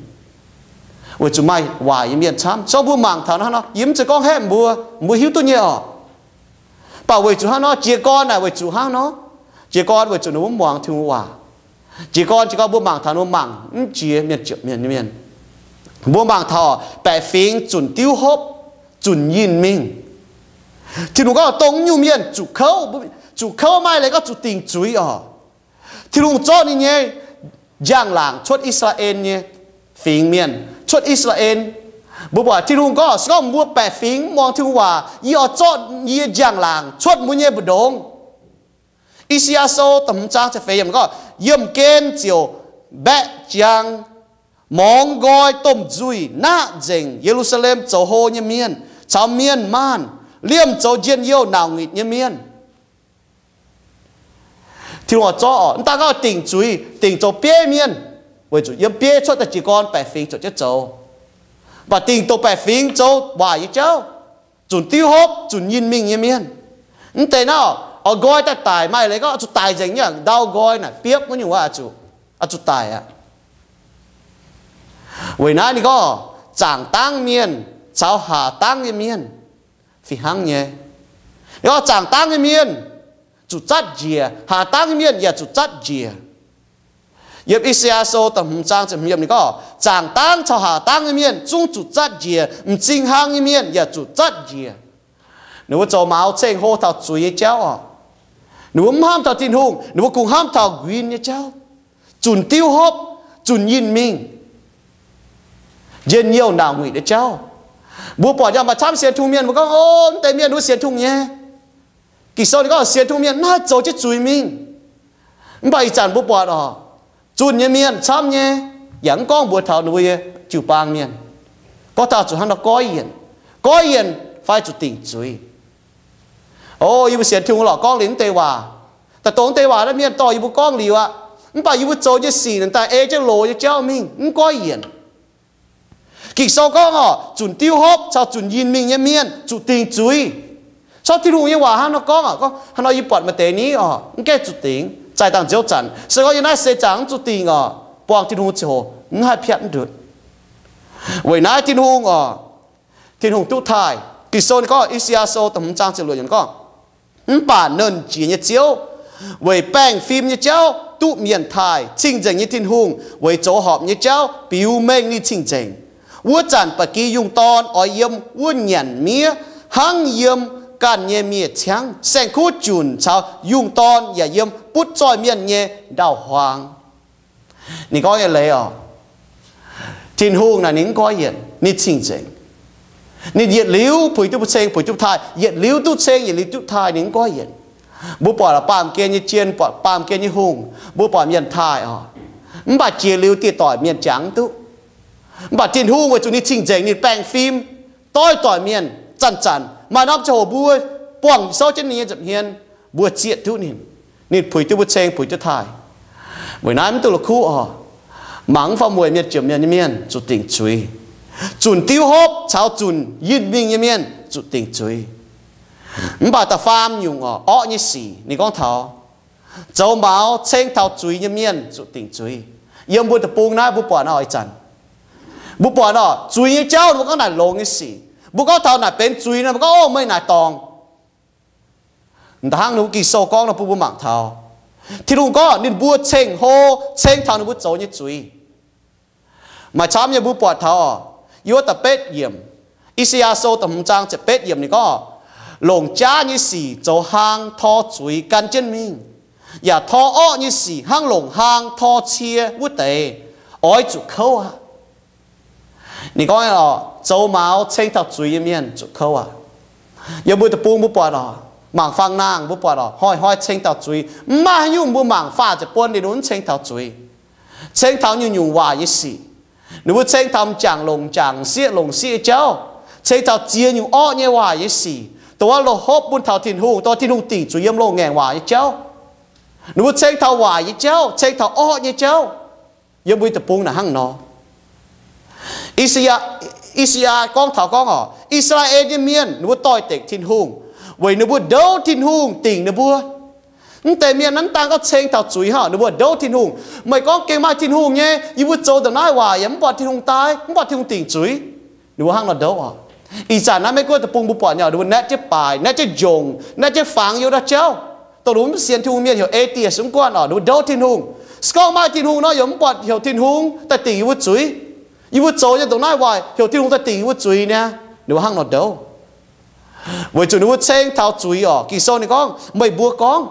weic zuqc maaih waaic nyei mienh camv. So mbuo mangc taux naaiv nor, yie mv zeiz gorngv haeqv mbuo, mbuo hiuv duqv nyei oc. Mv baac weic zuqc hnangv nor, jiez gorn naaic weic zuqc hnangv nor, jiez gorn weic zuqc ninh mbuo mv muangx Tin-Hungh waac. Jiez gorn, jiez gorn mbuo mangc taux ninh mbuo mangc mv jiex mienh ziepc mienh nyei mienh. Mbuo mangc taux baeqc fingx zunc diuv hopv, zunc yinh mingh. Tin-Hungh gorngv dongh nyungc mienh zuqc kouv, zuqc kouv maaih leiz gorngv zuqc dingc zuiz oc. Tin-Hungh zorqv ninh nyei njang-laangc cuotv I^saa^laa^en nyei fingx mienh, cuotv I^saa^laa^en, Mbuo buatc Tin-Hungh gorngv, se gorngv mbuo baeqc fingx mv muangx Tin-Hungh waac, yie oix zorqv yie njang-laangc cuotv mbuo nyei mbu'ndongx. I^saa^yaa Sou da'hmz zaang ziepc feix yiemc gorngv, yiemh gen ziouc mbaeqv jang, morngx nqoi domh nzuih naqv nzengc Ye^lu^saa^lem zoux hlo nyei mienh caux mienh maanh, liemh zoux njien-youh nauc-nguitc nyei mienh. Tin-Hungh oix zorqv, mv daan gorngv dingc zuiz, dingc zoux bieiv mienh, weic zuqc yiem bieiv cuotv daaih jiez gorn baeqc fingx zuqc jienv zoux. Mv baac dingc dongh baeqc fingx zoux waaic nyei jauv, zunc diuv hopv, zunc yinh mingh nyei mienh. Mv deix naaiv oix nqoi daaih daic, maaih leiz gorngv zuqc daic nzengc nyei, ndau nqoi naaic biopv wuov nyungc waac zuqc, zuqc daic aqv. Weic naaiv ninh gorngv zaangc dangv mienh caux haac dangv nyei mienh fih hnangv nyei. Ninh gorngv zaangc dangv nyei mienh zuqc zatv njiec, haac dangv nyei mienh yaac zuqc zatv njiec. Yiem I^saa^yaa Sou da'hmz zaang ziepc hmz yiemc ninh gorngv, zaangc dangv caux haac dangv nyei mienh zungv zuqc zatv njiec, m'zing hlang nyei mienh yaac zuqc zatv njiec. Ninh mbuo zoux maux ceng-hlo taux zuiz nyei jauv oc. Ninh mbuo mv hnamv taux Tin-Hungh, ninh mbuo kungx hnamv taux nquin nyei jauv, zunc diuv hopv, zunc yinh mingh, njien-youh nauc-nguitc nyei jauv. Mbuo buatc yaac maaih camv sienx Tin-Hungh mienh mbuo gorngv, o, mv deix mienh ninh mbuo sienx Tin-Hungh nyei. Ging-Sou ninh gorngv sienx Tin-Hungh mienh mv haih zoux jienv zuiz mingh. Mv baac ih zanc mbuo buatc oc, zunh nyei mienh camv nyei, yaac mv gorngv mbuox taux ninh mbuo nyei jiu-baang mienh, gorngv taux zuqc hnangv nor goiv yienc, goiv yienc fai zuqc dingc zuiz. O, yie mbuo sienx Tin-Hungh lorqc, gorngv liuz mv deix waac, daaih dongh mv deix waac naaiv mienh dorh yie mbuo gorngv liuz aqv. Mv baac yie mbuo zoux nyei sic naaic daaih ei jienv loz nyei jauv mingh, mv goiv yienc. Ging-Sou gorngv oc, zunc diuv hopv caux zunc yinh mingh nyei mienh zuqc dingc zuiz. Corc Tin-Hungh nyei waac hnangv nor gorngv oc, gorngv hnangv nor yie buatc maaih deix ni oc, mv gaengh zuqc dingc, zaih dangh nziouv zanc. Se gorngv yie naaiv seix zaangc mv zuqc dingc oc, buangh Tin-Hungh ziangh hoc mv haih piatv mv ndutc. Weic naaiv Tin-Hungh oc, Tin-Hungh duqv taaih. Ging-Sou ninh gorngv, I^saa^yaa Sou da'hmz zaang ziepc luoqc yiemc gorngv, mv baac Nernh Jiex nyei Ziouv weic baengh fim nyei jauv duqv mienh taaih. Cing-Nzengc nyei Tin-Hungh weic zoux horpc nyei jauv biux mengh ninh cing-nzengc. Wuov zanc ba'gi yungh dorn oix yiem wuov nyanc miev hnangv yiem ganh nyei miev ciangv. Saeng-kuv junc caux yungh dorn yaac yiem butv zoih mienh nyei ndau-huaang. Ninh gorngv nyei leiz oc, Tin-Hungh naaic ninh mv goiv yienc, ninh cing-nzengc. Ninh yietc liuz puix duqv mbuo ceng, puix duqv taaih, yietc liuz duqv ceng, yietc liuz duqv taaih, ninh mv goiv yienc. Mbuo buatc baamh gen nyei jien, buatc baamh gen nyei hungh, mbuo buatc mienh taaih oc, mv baac jiex liuz dieh doic mienh jangx mv duqv. Mv baac Tin-Hungh weic zuqc ninh cing-nzengc, ninh baengh fim doix doic mienh. Zanc-zanc maaih norm ziangh hoc mbuo buangh souv jienv ninh nyei nza'hmien, mbuo zieqv duqv ninh, ninh puix duqv mbuo ceng, puix duqv taaih. Weic naaiv mv duqv la'kuqv oc, mangc mv faaux mueic mienh, jomc mienh nyei mienh zuqc dingc zuiz, zunc diuv hopv caux zunc yinh mingh nyei mienh zuqc dingc zuiz. Mv baac da'faam nyungc oc, orqv nyei sic, ninh gorngv taux zoux maux ceng taux zuiz nyei mienh zuqc dingc zuiz. Yiem mbuo deic-bung naaiv mbuo buatc oc, ih zanc mbuo buatc oc, zuiz nyei jauv mbuo gorngv naaic longx nyei sic. Mbuo gorngv taux naaic benx zuiz nor, mbuo gorngv, o, meih naaic dorngc. M'daaih hnangv ninh mbuo Ging-Sou gorngv nor bun mbuo mangc taux, Tin-Hungh gorngv ninh mbuo ceng-hlo ceng taux ninh mbuo zoux nyei zuiz. Maaih camv nyei mbuo buatc taux oc, yiem wuov da'betv yiemc, I^saa^yaa Sou da'hmz zaang ziepc betv yiemc ninh gorngv, longc jaav nyei sic zoux haang tor zuiz gan jienv mingh, yaac tor orqv nyei sic hnangv longc haang tor cie wuov deix, oix zuqc kouv aqv. Ninh gorngv oc, zoux maux ceng taux zuiz nyei mienh zuqc kouv aqv. Yiem mbuo deic-bung mbuo buatc oc, mangc fangx-naang mbuo buatc oc, hnoi-hnoi ceng taux zuiz. Mv maaih haaix nyungc mbuo mangc faah ziepc buonc ninh mbuo mv ceng taux zuiz. Ceng taux nyungc-nyungc waaic nyei sic. Ninh mbuo ceng taux m'jangc longc m'jangc, m'sieqv longc m'sieqv nyei jauv. Ceng taux ziex nyungc orqv nyei waaic nyei sic, dongh wuov loz-hopv bun taux Tin-Hungh, dongh Tin-Hungh dingc zuiz yiem loz-ngaengc waac nyei jauv. Ninh mbuo ceng taux waaic nyei jauv, ceng taux orqv nyei jauv. Yiem mbuo deic-bung naaic hnangv nor. I^saa^yaa, I^saa^yaa gorngv taux gorngv oc, I^saa^laa^en nyei mienh ninh mbuo doix-dekc Tin-Hungh weic ninh mbuo ndouv Tin-Hungh dingc ninh mbuo. Mv deix mienh naaiv dangh gorngv ceng taux zuiz hnangv, ninh mbuo ndouv Tin-Hungh. Meih gorngv gengh maaih Tin-Hungh nyei, yie mbuo zoux ndongc naaiv waac yaac mv buatc Tin-Hungh daaih, mv buatc Tin-Hungh dingc zuiz. Ninh mbuo hnangv nor ndouv oc. Ih zanc naaiv Meiv Guoqv deic-bung mbuo buatc nyei, ninh mbuo naetv jienv baaix, naetv jienv njongc, naetv jienv fangx youh ndau jauv. Dongh ninh mbuo mv sienx Tin-Hungh mienh heuc atheist mv guanh oc, ninh mbuo ndouv Tin-Hungh. Se gorngv maaih Tin-Hungh nor, yaac mv buatc heuc Tin-Hungh daaih dingc yie mbuo zuiz. Yie mbuo zoux nyei ndongc naaiv waac heuc Tin-Hungh daaih dingc yie mbuo zuiz niaa. Ninh mbuo hnangv nor ndouv. Weic zuqc ninh mbuo ceng taux zuiz oc. Ging-Sou ninh gorngv, meih mbuo gorngv,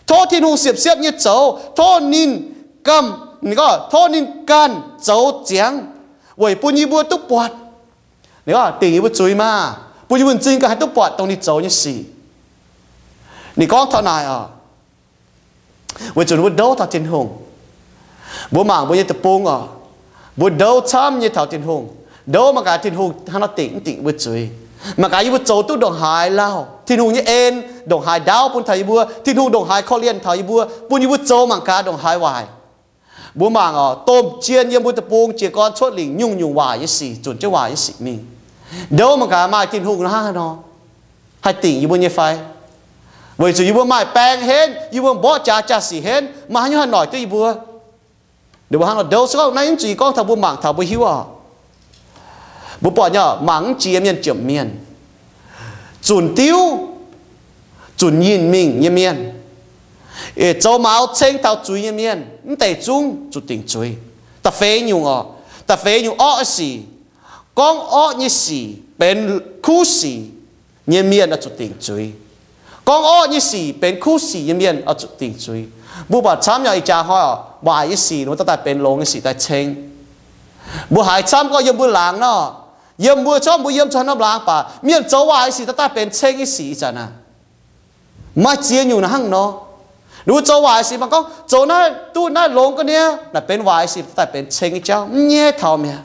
tov Tin-Hungh siepv-siepv nyei zoux, tov ninh ganh, ninh gorngv, tov ninh ganh zoux ziangx weic bun yie mbuo duqv buatc. Ninh gorngv, dingc yie mbuo zuiz maah, bun yie mbuo m'zing gauh haih duqv buatc dongh ninh zoux nyei sic. Ninh gorngv taux naaic oc, weic zuqc ninh mbuo ndouv taux Tin-Hungh. Mbuo mangc mbuo nyei deic-bung oc, mbuo ndouv camv nyei taux Tin-Hungh. Ndouv mangc gaax Tin-Hungh hnangv nor dingc mv dingc mbuo zuiz. Mangc gaax yie mbuo zoux duqv ndongc haaix lauh, Tin-Hungh nyei en ndongc haaix ndaauv bun taux yie mbuo, Tin-Hungh ndongc haaix korv-lienh taux yie mbuo, bun yie mbuo zoux mangc gaax ndongc haaix waaic. Mbuo mangc oc, domh jien yiem mbuo deic-bung jiez gorn cuotv lingc nyungc-nyungc waaic nyei sic, zunc jienv waaic nyei sic mingh. Ndouv mangc gaax maaih Tin-Hungh hnangv haaix nor haih dingc yie mbuo nyei fai? Weic zuqc yie mbuo maaih baeng henv, yie mbuo mborqv jaax jaa-sic henv, maaih haaix nyungc haih noic duqv yie mbuo? Ninh mbuo hnangv nor ndouv. Se gorngv naaiv mv zuqc yie gorngv taux mbuo mangc taux mbuo hiuv oc. Mbuo buatc nyei, mangc mv jiex mienh jomc mienh, zunc diuv, zunc nyinh mingh nyei mienh, zoux maux ceng taux zuiz nyei mienh, mv deix zungv zuqc dingc zuiz. Da'feix nyungc oc, da'feix nyungc orqv nyei sic. Gorngv orqv nyei sic benx kuv sic nyei mienh oix zuqc dingc zuiz. Gorngv orqv nyei sic benx kuv sic nyei mienh oix zuqc dingc zuiz. Mbuo buatc camv nyei, ih jaax hnoi oc, waaic nyei sic ninh mbuo daaih daaih benx longx nyei sic daaih ceng. Mbuo haiz camv gorngv yiem mbuo laangz nor, yiem mbuo corc mbuo yiem zuqc haaix norm laangz baac mienh zoux waaic nyei sic daaih daaih benx ceng nyei sic ih zanc aqv. Maaih ziex nyungc naaiv hnangv nor. Ninh mbuo zoux waaic sic mv baac gorngv zoux naaiv duqv naaiv longx ga'naaiv, naaic benx waaic sic daaih benx ceng nyei jauv, mv nyaiv taux mi'aqv.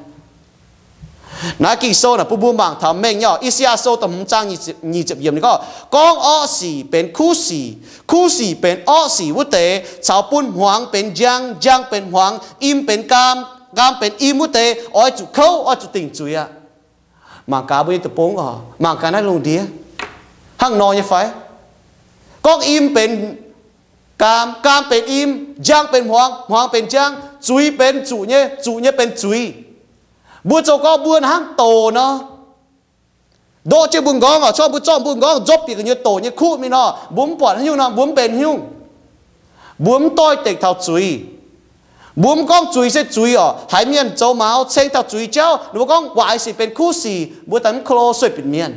Naaiv Ging-Sou naaic bun mbuo mangc taux mengh nyei oc. I^saa^yaa Sou da'hmz zaang nyic ziepc yiemc ninh gorngv, gorngv orqv sic benx kuv sic, kuv sic benx orqv sic wuov deix caux bun hmuangx benx njang, njang benx hmuangx, im benx gaam, gaam benx im wuov deix oix zuqc kouv, oix zuqc dingc zuiz aqv. Mangc gaax mbuo nyei deic-bung oc, mangc gaax naaiv lungh ndiev hnangv nor nyei fai? Gorngv im benx gaam, gaam benx im, njang benx hmuangx, hmuangx benx njang, zuiz benx zuqc nyei, zuqc nyei benx zuiz. Mbuo zoux gorngv mbuo hnangv doc nor, ndoqv jienv mbuo nqorngv oc, corc mbuo zorqv mbuo nqorngv nzopv bieqc gu'nyuoz doc nyei kuv mingh nor, mbuo mv buatc haaix nyungc nor, mbuo mv benx haaix nyungc. Mbuo mv doix-dekc taux zuiz. Mbuo mv gorngv zuiz se zuiz oc. Haiz mienh zoux maux ceng taux zuiz jauv, ninh mbuo gorngv waaic sic benx kuv sic, mbuo daaih mv ko lo sueih binc mienh.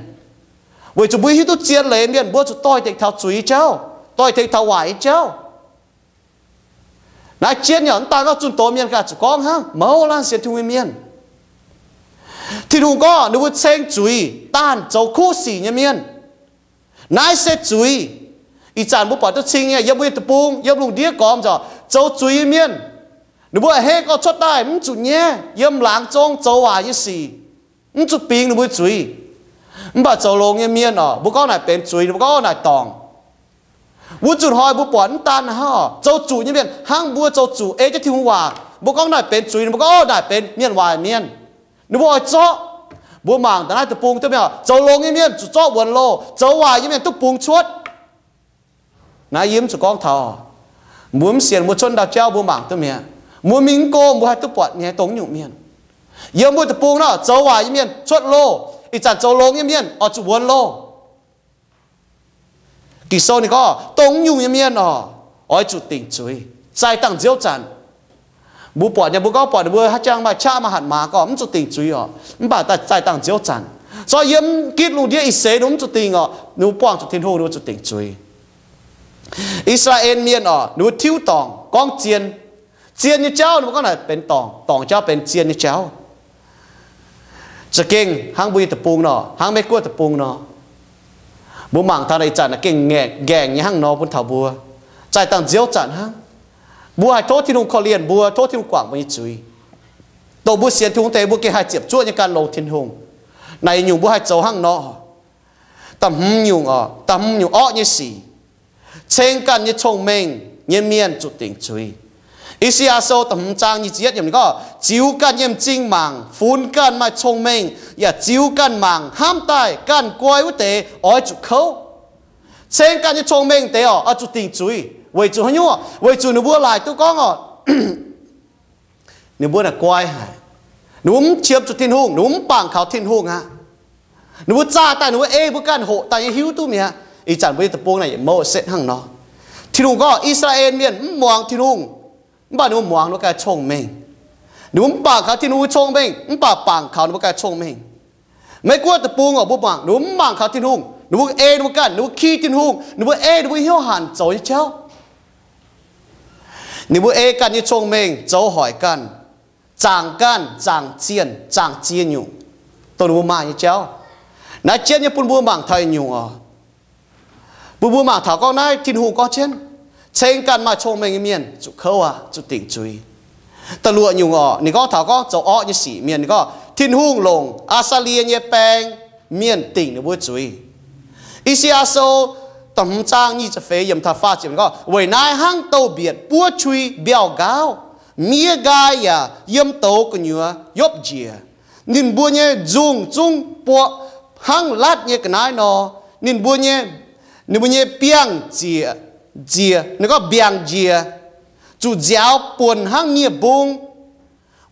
Weic zuqc mbuo hiuv duqv zien leiz mienh mbuo zuqc doix-dekc taux zuiz jauv, doix-dekc taux waaic nyei jauv. Naaiv jienv yaac mv daan gorngv zunh doz mienh ganh zuqc gorngv hnangv, mouz laanh sienx Tin-Hungh nyei mienh. Tin-Hungh gorngv ninh mbuo ceng zuiz daanh zoux kuv sic nyei mienh. Naaiv se zuiz. Ih zanc mbuo buatc duqv cing nyei, yiem mbuo nyei deic-bung, yiem lungh ndiev gormx oc, zoux zuiz nyei mienh. Ninh mbuo a'hneiv gorngv cuotv daaih mv zuqc nyaiv, yiem laangz zong zoux waaic nyei sic, mv zuqc bingx ninh mbuo zuiz. Mv baac zoux longx nyei mienh oc, mbuo gorngv naaic benx zuiz, ninh mbuo gorngv naaic dorngc. Wuov zuqc hnoi mbuo buatc mv daan hnangv oc, zoux zuqc nyei mienh hnangv mbuo zoux zuqc ei jienv Tin-Hungh waac, mbuo gorngv naaic benx zuiz, ninh mbuo gorngv naaic benx mienh waaic mienh. Ninh mbuo oix zorqv. Mbuo mangc daaih naaiv deic-bung duqv mi'aqv, zoux longx nyei mienh zuqc zorqv wuonx loh, zoux waaic nyei mienh duqv bungx cuotv. Naaiv yie mv zuqc gorngv taux, mbuo mv sienx mbuo cuotv ndau jauv mbuo mangc duqv mi'aqv. Mbuo mingh mv go mbuo haih duqv buatc nyei dongh nyungc mienh. Yiem mbuo deic-bung nor, zoux waaic nyei mienh cuotv loh, ih zanc zoux longx nyei mienh oix zuqc wuonx loh. Ging-Sou ninh gorngv dongh nyungc nyei mienh oc, oix zuqc dingc zuiz, zaih dangh nziouv zanc. Mbuo buatc nyei, mbuo gorngv buatc ninh mbuo haaix jangx maaih qaqv maaih hatc maaz gorngv mv zuqc dingc zuiz oc, mv baac zaih dangh nziouv zanc. Zorqv yiem gitv lungh ndiev ih seix ninh mbuo mv zuqc dingc oc, ninh mbuo buangh zuqc Tin-Hungh ninh mbuo zuqc dingc zuiz. I^saa^laa^en Mienh oc, ninh mbuo tiuv dorngc gorngv zien, zien nyei jauv ninh mbuo gorngv naaic benx dorngc, dorngc jauv benx zien nyei jauv. Za'gengh hnangv mbuo nyei deic-bung nor, hnangv Meiv-Guoqv deic-bung nor, mbuo mangc taux naaic ih zanc gengh ngaengc nyei hnangv nor bun taux mbuo, zaih dangh nziouv zanc hnangv. Mbuo haih tov Tin-Hungh korv-lienh mbuo, tov Tin-Hungh guangc mbuo nyei zuiz. Dongh mbuo sienx Tin-Hungh deix mbuo gengh haih ziepc zuoqv nyei gan longx Tin-Hungh. Naaic nyungc mbuo haih zoux hnangv nor. Da'hmz nyungc oc, da'hmz nyungc orqv nyei sic. Ceng ganh nyei cong-mengh nyei mienh zuqc dingc zuiz. I^saa^yaa Sou da'hmz zaang nyic ziepc yietv yiemc ninh gorngv, ziux ganh nyei m'zing mangc, funx ganh maaih cong-mengh, yaac ziux ganh mangc hnamv daaih ganh guai wuov deix oix zuqc kouv. Ceng ganh nyei cong-mengh deix oc, oix zuqc dingc zuiz. Weic zuqc haaix nyungc? Weic zuqc ninh mbuo laaic duqv gorngv oc, ninh mbuo naaic guai haic. Ninh mbuo mv qiemx zuqc Tin-Hungh, ninh mbuo mv bangc kaux Tin-Hungh aqv. Ninh mbuo zaah daaih, ninh mbuo ei mbuo ganh hoqc daaih nyei hiuv duqv mi'aqv. Ih zanc mbuo nyei deic-bung naaic yietc mouc setv hnangv nor. Tin-Hungh gorngv I^saa^laa^en Mienh mv muangx Tin-Hungh, mv baac ninh mbuo muangx ninh mbuo ganh cong-mengh. Ninh mbuo mv bangc kaux Tin-Hungh nyei cong-mengh, mv baac bangc kaux ninh mbuo ganh cong-mengh. Meiv-Guoqv deic-bung oc, mbuo mangc ninh mbuo mv mangc kaux Tin-Hungh, ninh mbuo ei ninh mbuo ganh, ninh mbuo ki Tin-Hungh, ninh mbuo ei ninh mbuo hnyouv hanc zoux nyei jauv. Ninh mbuo ei ganh nyei cong-mengh zoux hoic ganh, zaangc ganh, zaangc zienh, zaangc ziex nyungc. dongh ninh mbuo maaih nyei jauv. Naaiv jienv nyei bun mbuo mangc taux yietc nyungc oc. Bun mbuo mangc taux gorngv naaiv Tin-Hungh gorngv jienv, ceng ganh maaih cong-mengh nyei mienh zuqc kouv aqv, zuqc dingc zuiz. Da'luoqc nyungc oc, ninh gorngv taux gorngv zoux orqv nyei sic mienh, ninh gorngv Tin-Hungh longc Aa^saa^lie nyei baeng mienh dingc ninh mbuo zuiz. I^saa^yaa Sou da'hmz zaang nyic ziepc feix yiemc taux faah ziepc gorngv, weic naaiv hnangv douz-mbietc buov qui mbiauh nqaauv, miev nqaai yaac yiem douz gu'nyuoz yopv njiec. Ninh mbuo nyei nzungh zungv buoqv hnangv latv nyei ga'naaiv nor. Ninh mbuo nyei, ninh mbuo nyei biangh njiec, njiec, ninh gorngv mbiangh njiec, zuqc nziaaux buonc hnangv nie-mbung,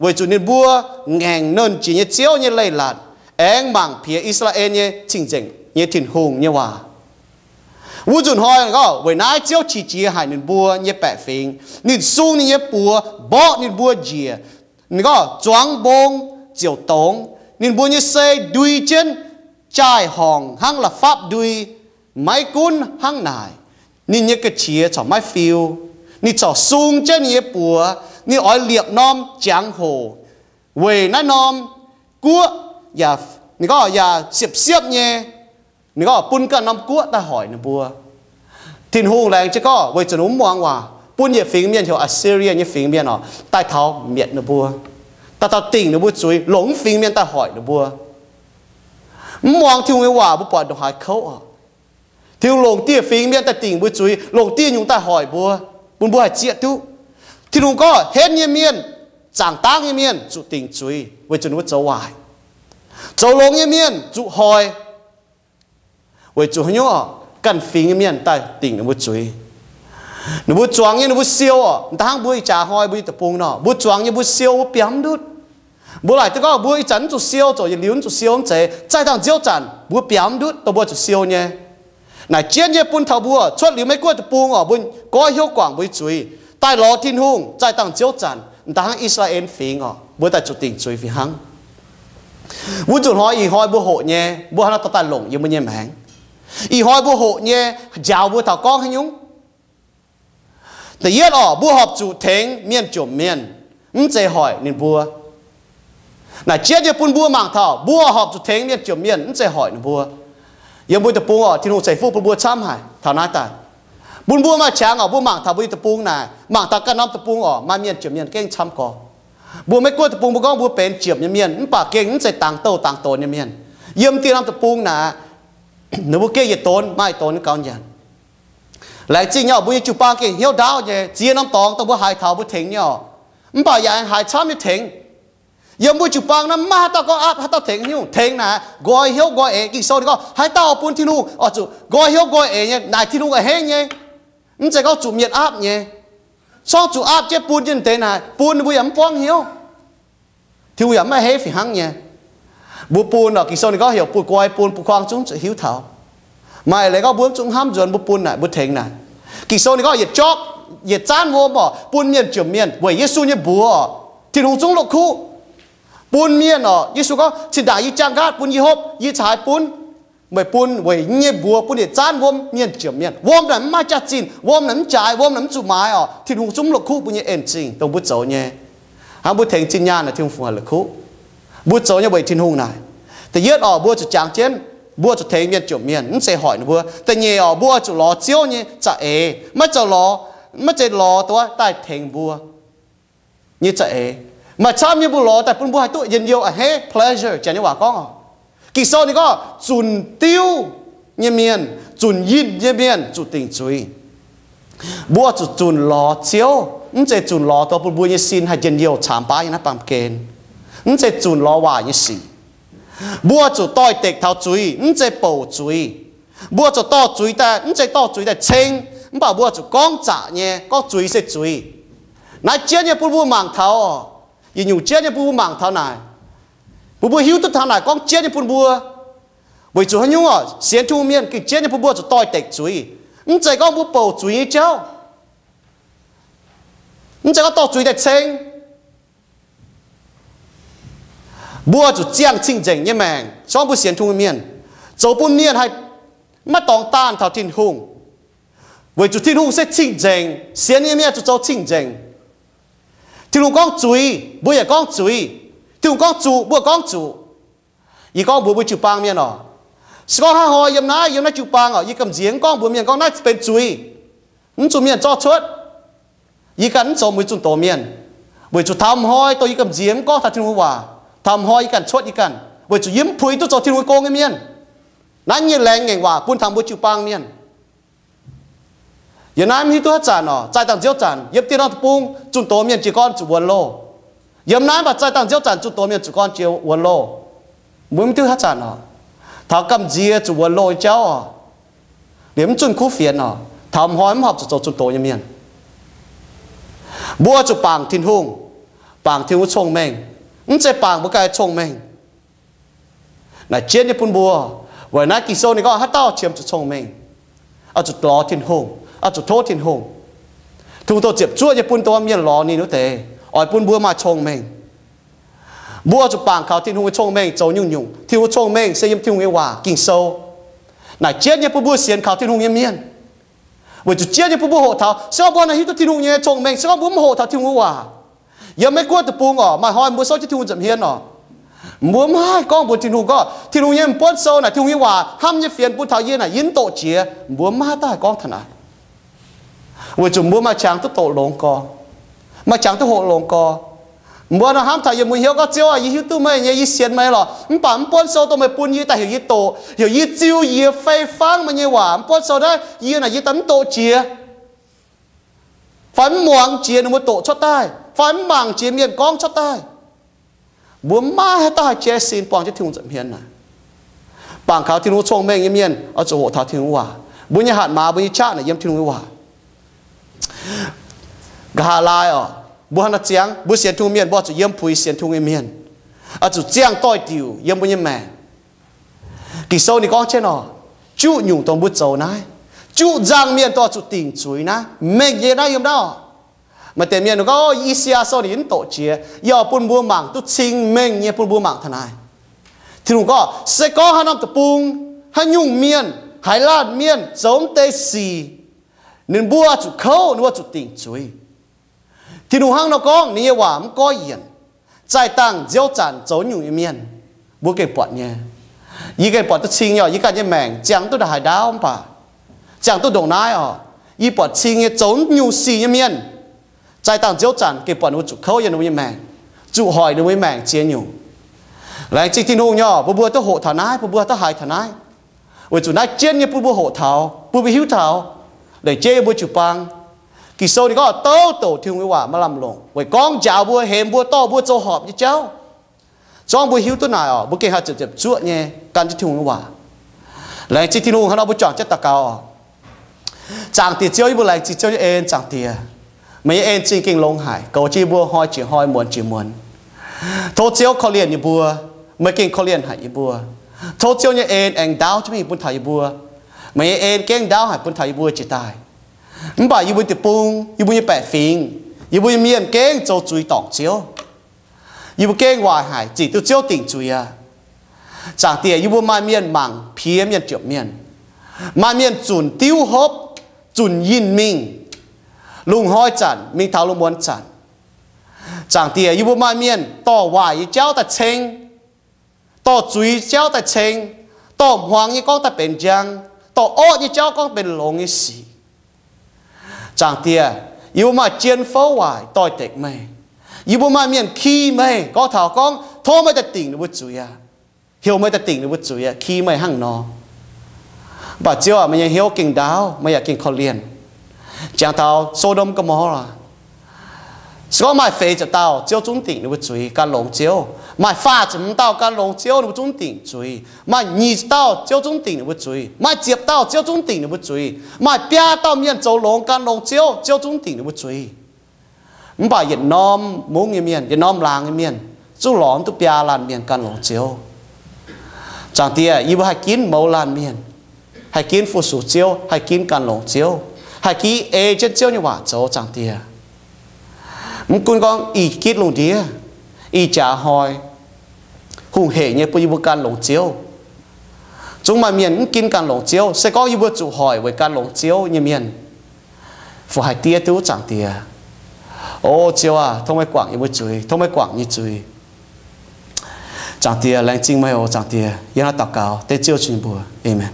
weic zuqc ninh mbuo ngaengc Nernh Jiex nyei Ziouv nyei leiz-latc, aengx mangc piex I^saa^laa^en nyei Cing-Nzengc nyei Tin-Hungh nyei waac. Wuov nzunc hnoi gorngv, weic naaiv Ziouv qiex jiez haic ninh mbuo nyei baeqc fingx. Ninh sung ninh nyei buoz mborqv ninh mbuo njiec. Ninh gorngv zuangx mbong ziouc dongz. Ninh mbuo nyei sei ndui jienv jaai-horngc hnangv la'fapv ndui, maiv gunv hnangv naaic. Ninh nyei ga'qiex corc maiv fiu. Ninh corc sung jienv ninh nyei buoz. Ninh oix liepc norm jangx-hoc weic naaiv norm guoqv, yaac, ninh gorngv yaac siepv-siepv nyei. Ninh gorngv bun ganh norm guoqv daaih hoic ninh mbuo. Tin-Hungh laengz jienv gorngv weic zuqc ninh mv muangx waac, bun yietc fingx mienh heuc Assyria nyei fingx mienh oc, daaih taux mietc ninh mbuo, daaih taux dingc ninh mbuo zuiz, longc mv fingx mienh daaih hoic ninh mbuo. Mv muangx Tin-Hungh nyei waac, mbuo buatc ndongc haaix kouv oc. Tin-Hungh longc dieh fingx mienh daaih dingc mbuo zuiz, longc dieh nyungc daaih hoic mbuo, bun mbuo haih zieqv duqv. Tin-Hungh gorngv henv nyei mienh, zaangc dangv nyei mienh zuqc dingc zuiz weic zuqc ninh mbuo zoux waaic. Zoux longx nyei mienh zuqc hoic. Weic zuqc haaix nyungc oc? Ganh fingx nyei mienh daaih dingc ninh mbuo zuiz. Ninh mbuo zuangx nyei ninh mbuo siou oc, da'hnangv mbuo ih jaax hnoi mbuo nyei deic-bung nor, mbuo zuangx nyei mbuo siou, mbuo biaux mv ndutv. Mbuo laaic duqv gorngv mbuo ih zanc mv zuqc siou, zoux yietc liuz mv zuqc siou mv zeiz, zaih dangh nziouv zanc mbuo biaux mv ndutv dongh mbuo zuqc siou nyei. Naaic jienv nyei bun taux mbuo cuotv liuz Meiv Guoqv deic-bung oc, mbuo goiv hnyouv guangc mbuo nyei zuiz, daaih lorz Tin-Hungh, zaih dangh nziouv zanc da'hnangv I^saa^laa^en Fingx oc, mbuo daaih zuqc dingc zuiz fih hnangv. Wuov nzunc hnoi ih hnoi mbuo hoqc nyei, mbuo haaix nor dorh daaih longc yiem mbuo nyei maengc? Ih hnoi mbuo hoqc nyei, njaaux mbuo taux gorngv haaix nyungc? Da'yietv oc, mbuo horpc zuqc tengx mienh jomc mienh, mv zeiz hoic ninh mbuo. Naaic jienv nyei bun mbuo mangc taux mbuo horpc zuqc tengx mienh jomc mienh, mv zeiz hoic ninh mbuo. Yiem mbuo deic-bung oc, Tin-Hungh ceix fuqv bun mbuo camv haic taux naaiv daaih. Bun mbuo maaih qangx oc, mbuo mangc taux mbuo nyei deic-bung naaic, mangc taux ganh norm deic-bung oc, maaih mienh jomc mienh gengh camv gorx. Mbuo Meiv Guoqv deic-bung mbuo gorngv mbuo benx jomc nyei mienh, mv baac gengh mv zeiz dangx douh dangx donx nyei mienh. Yiem dieh norm deic-bung naaic, ninh mbuo gengh yietc donx maaih donx gauh nyanc. Laengz zingh nyei oc, mbuo nyei jiu-baang gengh hnyouv ndaauv nyei, ziex norm dorngx dongh mbuo haiz taux mbuo tengx nyei oc. Mv baac yaac haiz camv nyei tengx. Yiem mbuo jiu-baang naaiv maiv haaix dauh gorngv aapv, haaix dauh tengx nyungc. Tengx naaic nqoi hnyouv nqoi eix. Ging-Sou ninh gorngv haaix dauh bun Tin-Hungh oix zuqc nqoi hnyouv nqoi eix nyei, naaic Tin-Hungh a'hneiv nyei. Mv zeiz gorngv zuqc mienh aapv nyei. Sorng zuqc aapv jienv bun nyei deix naaic, bun ninh mbuo yaac mv buangv hnyouv. Tin-Hungh yaac maiv a'hneiv fih hnangv nyei. Mbuo bun oc, Ging-Sou ninh gorngv heuc bun nqoi bun, bun kuang zungv zuqc hiuv taux. Maaih leiz gorngv mbuo mv zungv hnamv nzuonx, mbuo bun naaic, mbuo tengx naaic. Ging-Sou ninh gorngv yietc jorqv, yietc zaanv wuom oc, bun mienh jomc mienh weic Yesu nyei mbuox oc, Tin-Hungh zungv longc kuv. Bun mienh oc, Yesu gorngv, cin ndaangc yie jaang nqaatv bun yie hopv, yie caux haaix bun? Meih bun weic yie nyei mbuox, bun yietc zaanv wuom mienh jomc mienh. Wuom naaic mv maaih jaax-zinh, wuom naaic mv jaaix, wuom naaic mv zuqc maaiz oc. Tin-Hungh zungv longc kuv mbuo nyei en-zingh dongh mbuo zoux nyei. Hnangv mbuo tengx zinh nyaanh naaic, Tin-Hungh fungc haih la'kuqv. Mbuo zoux nyei weic Tin-Hungh naaic. Da'yietv oc, mbuo zuqc jangx jienv, mbuo zuqc tengx mienh jomc mienh, mv zeiz hoic ninh mbuo. Da'nyeic oc, mbuo zuqc lorz Ziouv nyei za'eix, maiv zeiz lorz, maiv zeiz lorz dongh wuov daaih tengx mbuo nyei za'eix. Maaih camv nyei mbuo lorz daaih bun mbuo haih duqv njien-youh a'hneiv, pleasure, janx nyei waac gorngv oc. Ging-Sou ninh gorngv zunc diuv nyei mienh, zunc yinh nyei mienh zuqc dingc zuiz. Mbuo zuqc zunc lorz Ziouv, mv zeiz zunc lorz dongh bun mbuo nyei sin haih njien-youh caamx baav nyei naaiv baamh gen. Mv zeiz zunc lorz waaic nyei sic. Mbuo zuqc doix-dekc taux zuiz, mv zeiz bouc zuiz. Mbuo zuqc dorh zuiz daaih, mv zeiz dorh zuiz daaih ceng, mv baac mbuo zuqc gorngv zaqc nyei, gorngv zuiz se zuiz. Naaiv jienv nyei bun mbuo mangc taux oc. Yietc nyungc jienv nyei bun mbuo mangc taux naaic, bun mbuo hiuv duqv taux naaic gorngv jienv nyei bun mbuo. Weic zuqc haaix nyungc oc? Sienx Tin-Hungh mienh gengh jienv nyei bun mbuo zuqc doix-dekc zuiz. Mv zeiz gorngv mbuo bouc zuiz nyei jauv. Mv zeiz gorngv dorh zuiz daaih ceng. Mbuo zuqc ziangh cing-nzengc nyei maengc, se gorngv mbuo sienx Tin-Hungh mienh, zoux bun mienh haih maiv dorngx daanh taux Tin-Hungh. Weic zuqc Tin-Hungh se cing-nzengc, sienx nyei mienh zuqc zoux cing-nzengc. Tin-Hungh gorngv zuiz, mbuo yaac gorngv zuiz. Tin-Hungh gorngv zuqc, mbuo gorngv zuqc. Yie gorngv mbuox mbuo jiu-baang mienh oc, se gorngv hnangv haaix nor yiem naaiv, yiem naaiv jiu-baang oc, yie gamh nziex mv gorngv mbuox mienh gorngv naaiv benx zuiz, mv zuqc mienh zorqv cuotv. Yie ganh mv zoux mueiz zunh doz mienh, weic zuqc taux hnoi dongh yie gamh nziex mv gorngv taux Tin-Hungh nyei waac, taux hnoi yie ganh cuotv yie ganh, weic zuqc yie mv puix duqv zoux Tin-Hungh nyei gong nyei mienh. Naaiv nyei laengz ngaengc waac bun taux mbuo jiu-baang mienh. Yiem naaiv mv hiuv duqv haaix zanc oc, zaih dangh nziouv zanc yiem dieh norm deic-bung zunh doz mienh jiez gorn zuqc wuonx loh. Yiem naaiv mv baac zaih dangh nziouv zanc zunh doz mienh zuqc gorn jiez wuonx loh. Mbuo mv hiuv duqv haaix zanc oc, taux gamh nziex zuqc wuonx loh nyei jauv oc, liemh mv zunh kuv fienx oc, taux hnoi mv horpc zuqc zoux zunh doz nyei mienh. Mbuo zuqc bangc Tin-Hungh, bangc Tin-Hungh cong-mengh, mv zeiz bangc mbuo ganh cong-mengh. Naaic jienv nyei bun mbuo, weic naaiv Ging-Sou ninh gorngv haaix dauh qiemx zuqc cong-mengh, oix zuqc lorz Tin-Hungh, oix zuqc tov Tin-Hungh. Tin-Hungh douh ziepc zuoqv nyei bun dongh mienh lorz ninh wuov deix, oix bun mbuo maaih cong-mengh. Mbuo zuqc bangc kaux Tin-Hungh nyei cong-mengh zoux nyungc-nyungc. Tin-Hungh cong-mengh se yiem Tin-Hungh nyei waac Ging-Sou. Naaic jienv nyei bun mbuo sienx kaux Tin-Hungh nyei mienh, weic zuqc jienv nyei bun mbuo hoqc taux, se gorngv mbuo naaic hiuv duqv Tin-Hungh nyei cong-mengh, se gorngv mbuo mv hoqc taux Tin-Hungh nyei waac, yiem Meiv Guoqv deic-bung oc, maaih hnoi mbuo souv jienv Tin-Hungh nza'hmien oc, mbuo mv haih gorngv mbuox Tin-Hungh gorngv, Tin-Hungh nyei m'buonv sou naaic, Tin-Hungh nyei waac hnamv nyei fienx bun taux yie naaic, yie mv doqc jiex. Mbuo mv maaih haaix dauh haih gorngv taux naaic, weic zuqc mbuo maaih qangx duqv doqc longx gorx, maaih qangx duqv hoqc longx gorx. Mbuo nor hnamv taux yiem mbuo hnyouv gorngv, Ziouv aah, yie hiuv duqv meih nyei, yie sienx meih lorqc, mv baac m'buonv sou dongh meih bun yie daaih heuc yie doqc, heuc yie ziux yie fei fangv meih nyei waac, m'buonv sou naaiv yie naaic yie daaih mv doqc jiex, fai mv muangx jiex ninh mbuo doqc cuotv daaih, fai mv mangc jiex mienh gorngv cuotv daaih. Mbuo mv maaih haaix dauh haih jaiv sin buangh jienv Tin-Hungh nza'hmien naaic. Bangc kaux Tin-Hungh cong-mengh nyei mienh oix zuqc hoqc taux Tin-Hungh waac. Mbuo nyei hatc maaz, mbuo nyei qaqv naaic yiem Tin-Hungh nyei waac. Nqa'haav laai oc, mbuo hnangv naaiv ziangx, mbuo sienx Tin-Hungh mienh mbuo zuqc yiem puix sienx Tin-Hungh nyei mienh, oix zuqc ziangh doix-diuc yiem mbuo nyei maengc. Ging-Sou ninh gorngv jienv oc, juqv nyungc dongh mbuo zoux naaiv, juqv nzangc mienh dongh oix zuqc dingc zuiz naaiv, mengh nyei naaiv yiem naaiv oc. Maaih deix mienh gorngv, I^saa^yaa Sou ninh mv doqc jiex, yie oix bun mbuo mangc duqv cing-mengh nyei bun mbuo mangc taux naaiv. Tin-Hungh gorngv, se gorngv haaix norm deic-bung, haaix nyungc mienh, haaix laanh mienh zoux mv deix sic, ninh mbuo zuqc kouv, ninh mbuo zuqc dingc zuiz. Tin-Hungh hnangv nor gorngv, ninh nyei waac mv goiv yienc. Zaih dangh nziouv zanc zoux nyungc nyei mienh, mbuo gengh buatc nyei. Yie gengh buatc duqv cing nyei oc, yie ganh nyei maengc ziangh duqv ndongc haaix ndaauv mv baac, ziangh duqv ndongc naaiv oc, yie buatc cing nyei zoux nyungc sic nyei mienh, zaih dangh nziouv zanc gengh buatc ninh mbuo zuqc kouv yiem ninh mbuo nyei maengc, zuqc hoic ninh mbuo nyei maengc ziex nyungc. Laengz zingh Tin-Hungh nyei oc, bun mbuo duqv hoqc taux naaiv, bun mbuo duqv haiz taux naaiv, weic zuqc naaiv jienv nyei bun mbuo hoqc taux, bun mbuo hiuv taux. Laengz jienv yie mbuo jiu-baang. Ging-Sou ninh gorngv, douc douc Tin-Hungh nyei waac maaih lamh longc weic gorngv njaaux mbuo, hemx mbuo, dorh mbuo zoux horpc nyei jauv. Zorngv mbuo hiuv duqv naaic oc, mbuo gengh haih ziepc ziepc zuoqv nyei gan jienv Tin-Hungh nyei waac. Laengz zingh Tin-Hungh. Hnangv nor mbuo juangc jienv daux gaux oc. Zaangc Diex Ziouv, yie mbuo laengz zingh Ziouv nyei en. Zaangc Diex, meih nyei en zingh gengh longx haic, goux jienv yie mbuo hnoi jiex hnoi, muonz jiex muonz. Tov Ziouv korv-lienh yie mbuo. Meih gengh korv-lienh haic yie mbuo. Tov Ziouv nyei en aengx ndaauv jienv mingh bun taux yie mbuo. Meih nyei en gengh ndaauv haic bun taux yie mbuo jiex daaih. Mv baac yie mbuo deic-bung, yie mbuo nyei baeqc fingx, yie mbuo nyei mienh gengh zoux zuiz dorngc Ziouv. Yie mbuo gengh waaic haic, zic duqv Ziouv dingc zuiz aqv. Zaangc Diex, yie mbuo maaih mienh mangc piex mienh jomc mienh, maaih mienh zunc diuv hopv, zunc yinh mingh, lungh hnoi zanc mingh taux lungh muonz zanc. Zaangc Diex, yie mbuo maaih mienh dorh waaic nyei jauv daaih ceng, dorh zuiz jauv daaih ceng, dorh hmuangx nyei gorngv daaih benx njang, dorh orqv nyei jauv gorngv benx longx nyei sic. Zaangc Diex, yie mbuo maaih jien fouv waaic doix-dekc meih. Yie mbuo maaih mienh ki meih, gorngv taux gorngv tov meih daaih dingc ninh mbuo zuiz aqv, heuc meih daaih dingc ninh mbuo zuiz aqv, ki meih hnangv nor. Mv baac Ziouv aac, meih nyei hnyouv gengh ndaauv, meih yaac gengh korv-lienh. Jangx taux So^ndom Go^mo^laa, se gorngv maaih feix ziepc dauh, Ziouv zungv dingc ninh mbuo zuiz, gan longx Ziouv. Maaih faah ziepc hmz dauh gan longx Ziouv, ninh mbuo zungv dingc zuiz. Maaih nyic ziepc dauh, Ziouv zungv dingc ninh mbuo zuiz. Maaih ziepc dauh, Ziouv zungv dingc ninh mbuo zuiz. Maaih biaa dauh mienh zoux longx gan longx Ziouv, Ziouv zungv dingc ninh mbuo zuiz. Mv baac yietc norm mungv nyei mienh, yietc norm laangz nyei mienh, zungv lorz mv duqv biaa laanh mienh gan longx Ziouv. Zaangc Diex, yie mbuo haih ginv mouz laanh mienh, haih ginv fu-sux Ziouv, haih ginv gan longx Ziouv, haih ginv ei jienv Ziouv nyei waac zoux, Zaangc Diex. Mv gunv gorngv ih gitv lungh ndiev, ih jaax hnoi, hungh heic nyei bun yie mbuo gan longx Ziouv. Zungv maaih mienh mv ginv gan longx Ziouv. Se gorngv yie mbuo zuqc hoic weic gan longx Ziouv nyei mienh, fu haih diev duqv, Zaangc Diex? O Ziouv aac, tov meih guangc yie mbuo zuiz, tov meih guangc yie nyei zuiz. Zaangc Diex, laengz zingh meih oc. Zaangc Diex, yie hnangv daux gaux dengv Ziouv nyei mbuox. Aamen.